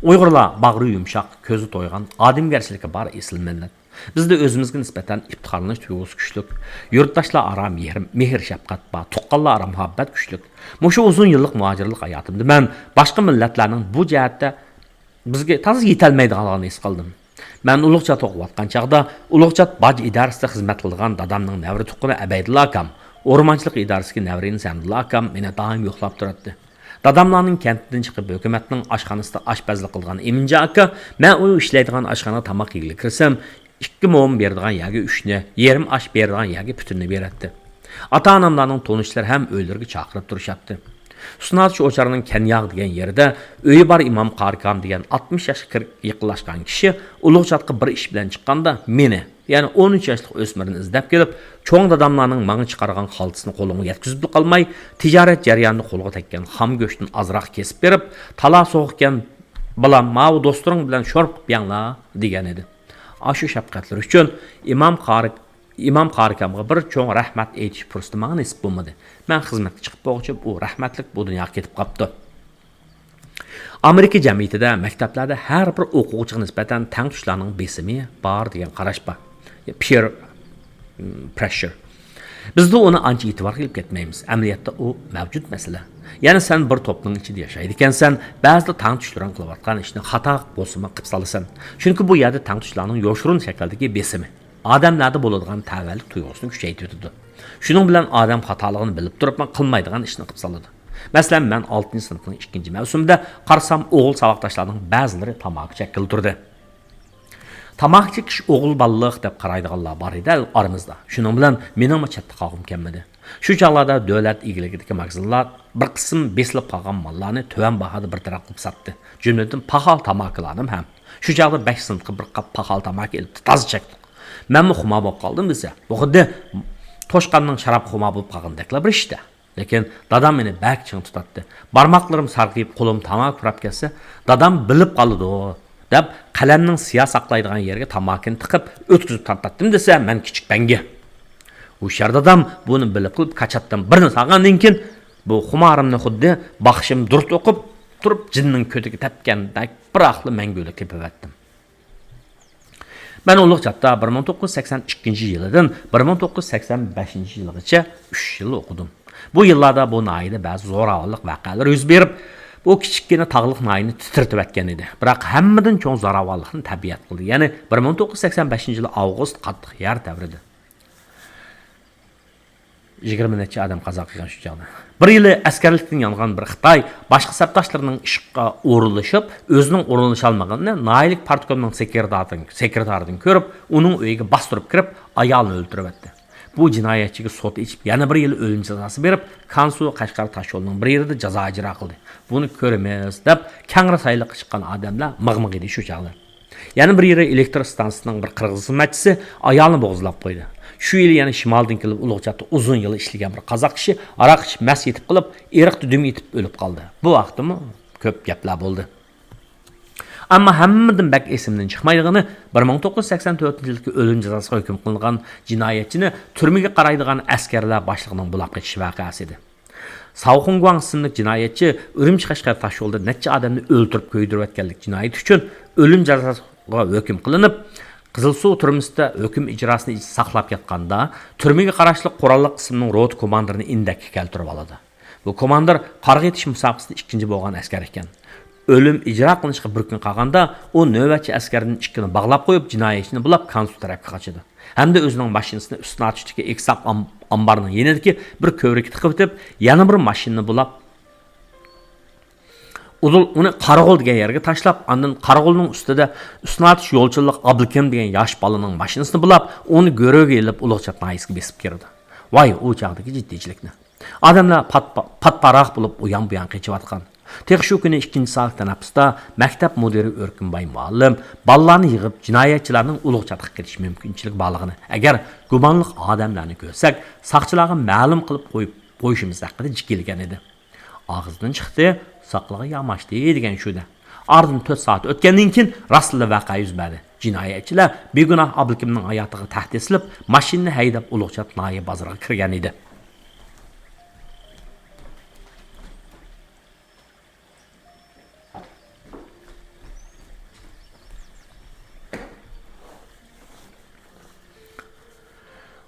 ئۇيغۇرلار باغرى يۇمشاق، كۆزى تويغان، ئادەمگەرچىلىكى بار ئېسىل مىللەت. بىزدە ئۆزىمىزگە نىسبەتەن ئىپتىخارلىنىش تۇيغۇسى كۈچلۈك. يۇرتداشلار ئارا مېھىر، مېھىر-شەپقەت بار، تۇغقانلار ئارا مۇھەببەت كۈچلۈك. مۇشۇ ئۇزۇن يىللىق مۇھاجىرلىق ھاياتىمدا مەن باشقا مىللەتلەرنىڭ بۇ جەھەتتە بىزگە تازا يېتەلمەيدىغانلىقىنى ھېس قىلدىم. مەن ئۇلۇغچات ئوقۇۋاتقان چاغدا ئۇلۇغچات باج ئىدارىسىدە خىزمەت قىلىدىغان دادامنىڭ نەۋرە تۇغقىنى ئەبەيدۇللا ئاكام، ئورمانچىلىق ئىدارىسىدىكى نەۋرە ئىنىسى ھەمدۇللا ئاكام مېنى دائىم يوقلاپ تۇراتتى. داداملارنىڭ كەنتىدىن چىقىپ ھۆكۈمەتنىڭ ئاشخانىسىدا ئاشپەزلىك قىلغان ئىمىنجان ئاكا، مەن ئۇ ئىشلەيدىغان ئاشخانىغا تاماق يېگىلى كىرسەم، ئىككى موم بېرىدىغان يەرگە ئۈچنى، يېرىم ئاش بېرىدىغان يەرگە پۈتۈننى بېرەتتى. ئاتا-ئاناملارنىڭ تونۇشلىرى ھەم ئۆيلىرىگە چاقىرىپ تۇرۇشاتتى. سۇنارچى ئوچارنىڭ كەنياغ دېگەن يېرىدە ئۆيى بار ئىمام قارىكام دېگەن ئاتمىش ياشقا كىر-، يېقىنلاشقان كىشى ئۇلۇغچاتقا بىر ئىش بىلەن چىققاندا، مېنى، يەنى ئون ئۈچ ياشلىق ئۆسمۈرنى ئىزدەپ كېلىپ، چوڭ داداملارنىڭ ماڭا چىقارغان خالتىسىنى قولۇمغا يەتكۈزۈپلا قالماي، تىجارەت جەريانىدا قولغا تەگكەن خام گۆشتىن ئازراق كېسىپ بېرىپ، تالا سوغۇق ئىكەن، بالام، ماۋۇ دوستلىرىڭ بىلەن شور قىلىپ يەڭلار، دېگەن ئىدى. ئاشۇ شەپقەتلىرى ئۈچۈن ئىمام قارى، ئىمام قارىكامغا بىر چوڭ رەھمەت ئېيتىش پۇرسىتى ماڭا نېسىپ بولمىدى. مەن خىزمەتكە چىقىپ بولغۇچە ئۇ رەھمەتلىك بۇ دۇنياغا كېتىپ قاپتۇ. ئامېرىكا جەمئىيىتىدە، مەكتەپلەردە ھەر بىر ئوقۇغۇچىغا نىسبەتەن تەڭتۇشلارنىڭ بېسىمى بار دېگەن قاراش بار. Peer pressure. بىزدە ئۇنى ئانچە ئېتىبارغا ئېلىپ كەتمەيمىز. ئەمەلىيەتتە ئۇ مەۋجۇت مەسىلە. يەنى سەن بىر توپنىڭ ئىچىدە ياشايدىكەنسەن، بەزىدە تەڭتۇشلىرىڭ قىلىۋاتقان ئىشنى خاتا بولسىمۇ قىلىپ سالىسەن. چۈنكى بۇ يەردە تەڭتۇشلارنىڭ يوشۇرۇن شەكىلدىكى بېسىمى ئادەملەردە بولىدىغان تەۋەلىك تۇيغۇسىنى كۈچەيتىۋېتىدۇ. شۇنىڭ بىلەن ئادەم خاتالىقىنى بىلىپ تۇرۇپمۇ قىلمايدىغان ئىشنى قىلىپ سالىدۇ. مەسىلەن، مەن ئالتىنچى سىنىپنىڭ ئىككىنچى مەۋسۇمىدا قارىسام، ئوغۇل ساۋاقداشلارنىڭ بەزىلىرى تاماكا چەككىلى تۇردى. تاماكا چېكىش ئوغۇل بالىلىق دەپ قارايدىغانلار بار ئىدى ئارىمىزدا. شۇنىڭ بىلەن مېنىڭمۇ چەتتە قالغۇم كەلمىدى. شۇ چاغلاردا دۆلەت ئىگىلىكىدىكى ماگىزىنلار بىر قىسىم بېسىلىپ قالغان ماللارنى تۆۋەن باھادا بىر تەرەپ قىلىپ ساتتى. جۈملىدىن پاخال تاماكىلارنىمۇ ھەم. شۇ چاغدا بەش سېنتقا بىر قاپ پاخال تاماكا ئېلىپ تازا چەكتۇق. مەنمۇ خۇمار بولۇپ قالدىم دېسە، بۇ خۇددى توشقاننىڭ شارابقا خۇمار بولۇپ قالغىنىدەكلا بىر ئىشتە. لېكىن دادام مېنى بەك چىڭ تۇتاتتى. بارماقلىرىم سارغىيىپ، قولۇم تاماكا پۇراپ كەتسە، دادام بىلىپ قالىدۇ، دەپ قەلەمنىڭ سىيا ساقلايدىغان يېرىگە تاماكىنى تىقىپ، ئۆتكۈزۈپ تارتاتتىم دېسە، مەن كىچىك بەڭگى. ھوشيار دادام بۇنى بىلىپ قېلىپ، كاچاتتىن بىرنى سالغاندىن كېيىن، بۇ خۇمارىمنى خۇددى باخشىم دۇرۇت ئوقۇپ تۇرۇپ، جىننىڭ كۆتىكى تەپكەندەك بىراقلا مەڭگۈلۈك تېپىۋەتتىم. مەن ئۇلۇغچاتتا بىر مىڭ توققۇز يۈز سەكسەن ئىككىنچى يىلىدىن بىر مىڭ توققۇز يۈز سەكسەن بەشىنچى يىلىغىچە ئۈچ يىل ئوقۇدۇم. بۇ يىللاردا بۇ ناھىيەدە بەزى زوراۋانلىق ۋەقەلىرى يۈز بېرىپ، بۇ كىچىككىنە تاغلىق ناھىيەنى تىترىتىۋەتكەن ئىدى. بىراق ھەممىدىن چوڭ زوراۋانلىقنى تەبىئەت قىلدى. يەنى بىر مىڭ توققۇز يۈز سەكسەن بەشىنچى يىلى ئاۋغۇست قاتتىق يەر تەۋرىدى. يىگىرمە نەچچە ئادەم قازا قىلغان شۇ چاغدا. بىر يىلى ئەسكەرلىكتىن يانغان بىر خىتاي باشقا سەپداشلىرىنىڭ ئىشقا ئورۇنلىشىپ، ئۆزىنىڭ ئورۇنلىشالمىغىنىنى ناھىيەلىك پارتكومنىڭ سېكرېتارىدىن، سېكرېتارىدىن كۆرۈپ، ئۇنىڭ ئۆيىگە باستۇرۇپ كىرىپ، ئايالىنى ئۆلتۈرۈۋەتتى. بۇ جىنايەتچىگە سوت ئېچىپ، يەنە بىر يىل ئۆلۈم جازاسى بېرىپ، كانسۇ قەشقەر تاشيولىنىڭ بىر يېرىدە جازا ئىجرا قىلدى. بۇنى كۆرىمىز، دەپ كەڭرى سايلىققا چىققان ئادەملەر مىغ-مىغ ئىدى شۇ چاغدا. يەنە بىر يېرى ئېلېكتر ئىستانسىسىنىڭ بىر قىرغىز خىزمەتچىسى ئايالىنى بوغۇزلاپ قويدى. شۇ يىلى يەنە شىمالدىن كېلىپ ئۇلۇغچاتتا ئۇزۇن يىل ئىشلىگەن بىر قازاق كىشى ھاراق ئىچىپ مەست يېتىپ قېلىپ، ئېرىقتا دۈم يېتىپ ئۆلۈپ قالدى. بۇ ھەقتىمۇ كۆپ گەپلەر بولدى. ئەمما ھەممىدىن بەك ئېسىمدىن چىقمايدىغىنى، بىر مىڭ توققۇز يۈز سەكسەن تۆتىنچى يىلدىكى ئۆلۈم جازاسىغا ھۆكۈم قىلىنغان جىنايەتچىنى تۈرمىگە قارايدىغان ئەسكەرلەر باشلىقىنىڭ بولاپ قېچىش ۋەقەسى ئىدى. ساۋ خۇڭگۇاڭ ئىسىملىك جىنايەتچى ئۈرۈمچى قەشقەر تاشيولىدا نەچچە ئادەمنى ئۆلتۈرۈپ كۆيدۈرۈۋەتكەنلىك جىنايىتى ئۈچۈن ئۆلۈم جازاسىغا ھۆكۈم قىلىنىپ، قىزىلسۇ تۈرمىسىدە ھۆكۈم ئىجراسىنى ساقلاپ ياتقاندا، تۈرمىگە قاراشلىق قوراللىق قىسىمنىڭ روتا كوماندىرىنى ئىندەككە كەلتۈرۈۋالىدۇ. بۇ كوماندىر قارغا ئېتىش مۇسابىقىسىدە ئىككىنچى بولغان ئەسكەر ئىكەن. ئۆلۈم ئىجرا قىلىنىشقا بىر كۈن قالغاندا، ئۇ نۆۋەتچى ئەسكەردىن ئىككىنى باغلاپ قويۇپ، جىنايەتچىنى بۇلاپ، كانسۇ تەرەپكە قاچىدۇ. ھەمدە ئۆزىنىڭ ماشىنىسىنى ئۈستىنارچۇكتىكى ئېكساپ ئام-، ئامبارنىڭ يېنىدىكى بىر كۆۋرۈككە تىقىۋېتىپ، يەنە بىر ماشىنىنى بۇلاپ، ئۇدۇل ئۇنى قارىغۇل دېگەن يەرگە تاشلاپ، ئاندىن قارىغۇلنىڭ ئۈستىدە ئۈستۈن ئاتۇش يولچىلىق ئابلىكىم دېگەن ياش بالىنىڭ ماشىنىسىنى بۇلاپ، ئۇنى گۆرۈگە ئېلىپ ئۇلۇغچات ناھىيەسىگە بېسىپ كىرىدۇ. ۋاي، ئۇ چاغدىكى جىددىيچىلىكنى! ئادەملەر پات-، پاتپاراق بولۇپ ئۇيان-بۇيان قېچىۋاتقان. تېخى شۇ كۈنى ئىككىنچى سائەت تەنەپپۇستا مەكتەپ مۇدىرى ئۆركۈنباي مۇئەللىم بالىلارنى يىغىپ، جىنايەتچىلەرنىڭ ئۇلۇغچاتقا قېتىش مۇمكىنچىلىكى بارلىقىنى، ئەگەر گۇمانلىق ئادەملەرنى كۆرسەك، ساقچىلارغا مەلۇم قىلىپ قويۇپ، قويۇشىمىز ھەققىدە جىكىلىگەن ئىدى. ئاغزىدىن چىقتى، «ساقلىقى ياماشتى» دېگەن شۇ-دە. ئارىدىن تۆت سائەت ئۆتكەندىن كېيىن راستلا ۋەقە يۈز بەردى. جىنايەتچىلەر بىگۇناھ ئابلىكىمنىڭ ھاياتىغا تەھدىت سېلىپ، ماشىنىنى ھەيدەپ ئۇلۇغچات ناھىيە بازىرىغا كىرگەن ئىدى.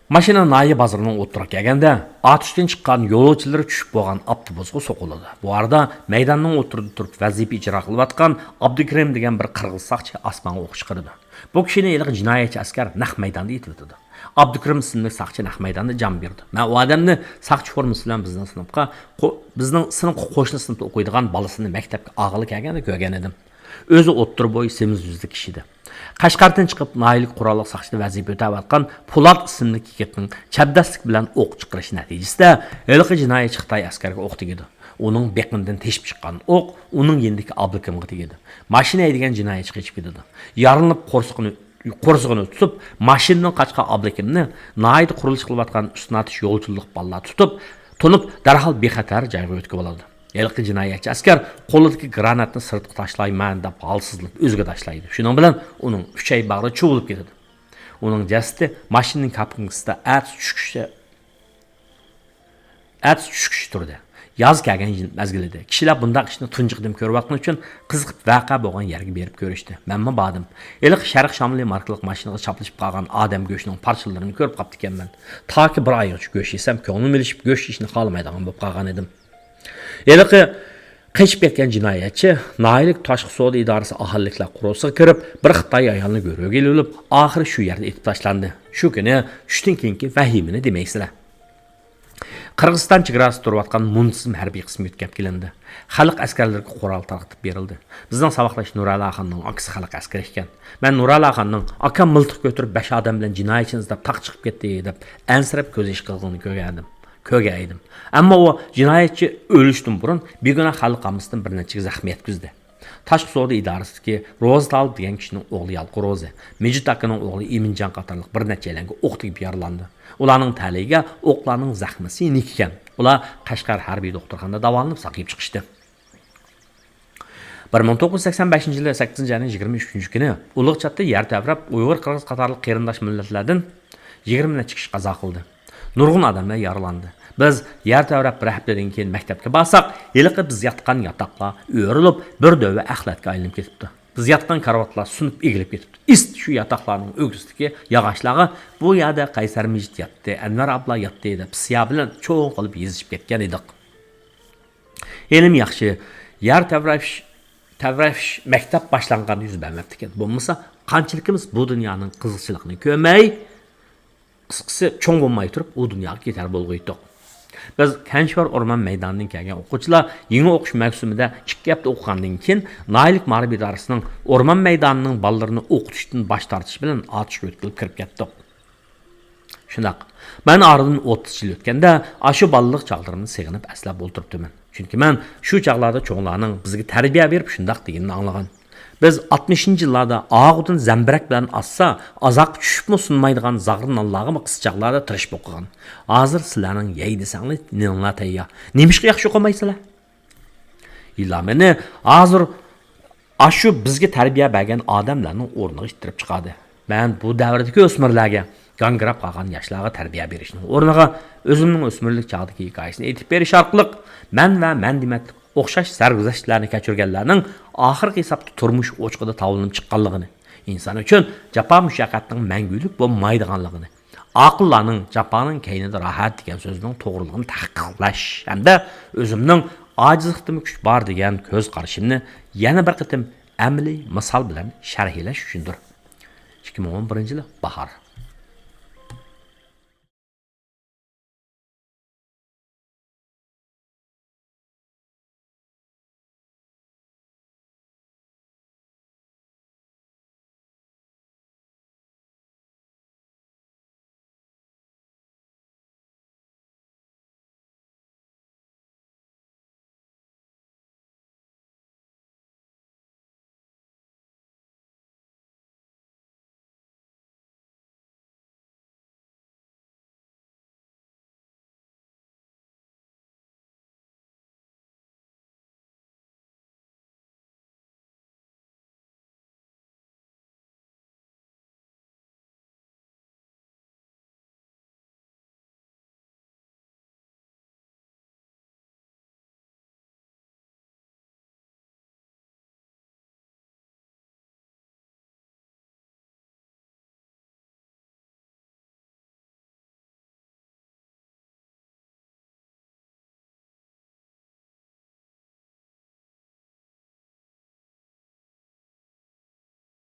ماشىنا ناھىيە بازىرىنىڭ ئوتتۇرىغا كەلگەندە، ئاتۇشتىن چىققان يولۇچىلىرى چۈشۈپ بولغان ئاپتوبۇسقا سوقۇلىدۇ. بۇ ئارىدا مەيداننىڭ ئوتتۇرىدا تۇرۇپ ۋەزىپە ئىجرا قىلىۋاتقان ئابدۇكېرىم دېگەن بىر قىرغىز ساقچى ئاسمانغا ئوق چىقىرىدۇ. بۇ كىشىنى ھېلىقى جىنايەتچى ئەسكەر نەق مەيداندا ئېتىۋېتىدۇ. ئابدۇكېرىم ئىسىملىك ساقچى نەق مەيداندا جان بېرىدۇ. مەن ئۇ ئادەمنى ساقچى فورمىسى بىلەن بىزنىڭ سىنىپقا، قو-، بىزنىڭ سىنىپقا قوشنا سىنىپتا ئوقۇيدىغان بالىسىنى مەكتەپكە ئالغىلى كەلگەندە كۆرگەن ئىدىم. ئۆزى ئوتتۇرا بوي، سېمىز يۈزلۈك كىشى ئىدى. قەشقەردىن چىقىپ، ناھىيەلىك قوراللىق ساقچىدا ۋەزىپە ئۆتەۋاتقان پولات ئىسىملىك يىگىتنىڭ چەبدەسلىك بىلەن ئوق چىقىرىشى نەتىجىسىدە، ھېلىقى جىنايەتچى خىتاي ئەسكەرگە ئوق تېگىدۇ. ئۇنىڭ بېقىنىدىن تېشىپ چىققان ئوق ئۇنىڭ يېنىدىكى ئابلىكىمغا تېگىدۇ. ماشىنا ھەيدىگەن جىنايەتچى قېچىپ كېتىدۇ. يارىلىنىپ قورسىقىنى، قورسىقىنى تۇتۇپ، ماشىنىدىن قاچقان ئابلىكىمنى ناھىيەدە قۇرۇلۇش قىلىۋاتقان ئۈستۈن ئاتۇش يولچىلىق بالىلار تۇتۇپ، تونۇپ، دەرھال بىخەتەر جايغا يۆتكىۋالىدۇ. ھېلىقى جىنايەتچى ئەسكەر قولىدىكى گراناتنى سىرتقا تاشلايمەن دەپ ھالسىزلىنىپ ئۆزىگە تاشلايدۇ. شۇنىڭ بىلەن ئۇنىڭ ئۈچەي باغرى چۇۋۇلۇپ كېتىدۇ. ئۇنىڭ جەسىتى ماشىنىنىڭ كاپىنكىسىدا ئەتىسى چۈشكىچە، ئەتىسى چۈشكىچە تۇردى. ياز كەلگەن يىل مەزگىلىدى. كىشىلەر بۇنداق ئىشنى تۇنجى قېتىم كۆرۈۋاتقىنى ئۈچۈن قىزىقىپ ۋەقە بولغان يەرگە بېرىپ كۆرۈشتى. مەنمۇ باردىم. ھېلىقى شەرق شامىلى ماركىلىق ماشىنىغا چاپلىشىپ قالغان ئادەم گۆشىنىڭ پارچىلىرىنى كۆرۈپ قاپتىكەنمەن. تاكى بىر ئايغىچە گۆش يېسەم، كۆڭلۈم ئېلىشىپ، گۆش يېيىشنى خالىمايدىغان بولۇپ قالغان ئىدىم. ھېلىقى قېچىپ كەتكەن جىنايەتچى ناھىيەلىك تاشقى سودا ئىدارىسى ئاھالىلىكلەر قورۇسىغا كىرىپ، بىر خىتاي ئايالنى گۆرۈگە ئېلىۋېلىپ، ئاخىرى شۇ يەردە ئېتىپ تاشلاندى. شۇ كۈنى چۈشتىن كېيىنكى ۋەھىمىنى دېمەيسىلەر. قىرغىزىستان چېگراسىدا تۇرۇۋاتقان مۇنتىزىم ھەربىي قىسىم يۆتكەپ كېلىندى. خەلق ئەسكەرلىرىگە قورال تارقىتىپ بېرىلدى. بىزنىڭ ساۋاقداش نۇرەلى ئاخۇننىڭ ئاكىسى خەلق ئەسكىرى ئىكەن. مەن نۇرەلى ئاخۇننىڭ «ئاكام مىلتىق كۆتۈرۈپ بەش ئادەم بىلەن جىنايەتچىنى ئىزدەپ تاغقا چىقىپ كەتتى» دەپ ئەنسىرەپ كۆز يېشى قىلغىنىنى كۆرگەنىدىم. كۆرگەن ئىدىم. ئەمما ئۇ جىنايەتچى ئۆلۈشتىن بۇرۇن بىگۇناھ خەلق ئاممىسىدىن بىر نەچچىگە زەخمە يەتكۈزدى. تاشقى سودا ئىدارىسىدىكى روزا تالىپ دېگەن كىشىنىڭ ئوغلى يالقۇن روزى، مىجىت ئاكىنىڭ ئوغلى ئىمىنجان قاتارلىق بىر نەچچەيلەنگە ئوق تېگىپ يارىلاندى. ئۇلارنىڭ تەلىيىگە ئوقلارنىڭ زەخمىسى يېنىك ئىكەن. ئۇلار قەشقەر ھەربىي دوختۇرخانىدا داۋالىنىپ ساقىيىپ چىقىشتى. بىر مىڭ توققۇز يۈز سەكسەن بەشىنچى يىلى سەككىزىنچى ئاينىڭ يىگىرمە ئۈچىنچى كۈنى ئۇلۇغچاتتا يەر تەۋرەپ، ئۇيغۇر، قىرغىز قاتارلىق قېرىنداش مىللەتلەردىن يىگىرمە نەچچە كىشى قازا قىلدى. نۇرغۇن ئادەملەر يارىلاندى. بىز يەر تەۋرەپ بىر ھەپتىدىن كېيىن مەكتەپكە بارساق، ھېلىقى بىز ياتقان ياتاقلار ئۆرۈلۈپ، بىر دۆۋە ئەخلەتكە ئايلىنىپ كېتىپتۇ. بىز ياتقان كارىۋاتلار سۇنۇپ ئېگىلىپ كېتىپتۇ. ئىسسىت شۇ ياتاقلارنىڭ ئۆگزىسىدىكى ياغاچلارغا «بۇ يەردە قەيسەر مىجىت ياتتى، ئەنۋەر ئابلا ياتتى» دەپ سىيا بىلەن چوڭ قىلىپ يېزىشىپ كەتكەن ئىدۇق. ھېلىمۇ ياخشى، يەر تەۋرەش، تەۋرەش مەكتەپ باشلانغاندا يۈز بەرمەپتىكەن. بولمىسا، قانچىلىكىمىز بۇ دۇنيانىڭ قىزىقچىلىقىنى كۆرمەي، قىسقىسى، چوڭ بولماي تۇرۇپ، ئۇ دۇنياغا كېتەر بولغىيتتۇق. بىز كەنشىۋار ئورمان مەيدانىدىن كەلگەن ئوقۇغۇچىلار يېڭى ئوقۇش مەۋسۇمىدە ئىككى ھەپتە ئوقۇغاندىن كېيىن، ناھىيەلىك مائارىپ ئىدارىسىنىڭ ئورمان مەيدانىنىڭ بالىلىرىنى ئوقۇتۇشتىن باش تارتىش بىلەن ئاتۇشقا ئۆتكىلىپ كىرىپ كەتتۇق. شۇنداق. مەن ئارىدىن ئوتتۇز يىل ئۆتكەندە، ئاشۇ بالىلىق چاغلىرىمنى سېغىنىپ ئەسلەپ ئولتۇرۇپتىمەن. چۈنكى مەن شۇ چاغلاردا چوڭلارنىڭ بىزگە تەربىيە بېرىپ شۇنداق دېگىنىنى ئاڭلىغان. بىز ئاتمىشىنچى يىللاردا ئاغۇدىن زەمبىرەك بىلەن ئاسسا، ئازاققا چۈشۈپمۇ سۇنمايدىغان زاغرا نانلارغىمۇ قىسقا چاغلاردا تىرىشىپ ئوقۇغان. ھازىر سىلەرنىڭ يەي دېسەڭلار نېنىڭلار تەييار. نېمىشقا ياخشى ئوقۇمايسىلەر؟ يىللار مېنى ھازىر ئاشۇ بىزگە تەربىيە بەرگەن ئادەملەرنىڭ ئورنىغا ئىتتىرىپ چىقاردى. مەن بۇ دەۋردىكى ئۆسمۈرلەرگە، گاڭگىراپ قالغان ياشلارغا تەربىيە بېرىشنىڭ ئورنىغا، ئۆزۈمنىڭ ئۆسمۈرلۈك چاغدىكى ھېكايىسىنى ئېيتىپ بېرىش ئارقىلىق، مەن ۋە مەن دېمەتلىك ئوخشاش سەرگۈزەشتلەرنى كەچۈرگەنلەرنىڭ ئاخىرقى ھېسابتا تۇرمۇش ئوچىقىدا تاۋلىنىپ چىققانلىقىنى، ئىنسان ئۈچۈن جاپا مۇشەققەتنىڭ مەڭگۈلۈك بولمايدىغانلىقىنى، ئاقىللارنىڭ «جاپانىڭ كەينىدە راھەت» دېگەن سۆزىنىڭ توغرىلىقىنى تەھقىقلەش ھەمدە ئۆزۈمنىڭ «ئاجىزلىقتىمۇ كۈچ بار» دېگەن كۆز قارىشىمنى يەنە بىر قېتىم ئەمەلىي مىسال بىلەن شەرھلەش ئۈچۈندۇر. ئىككى مىڭ ئون بىرىنچى يىلى باھار.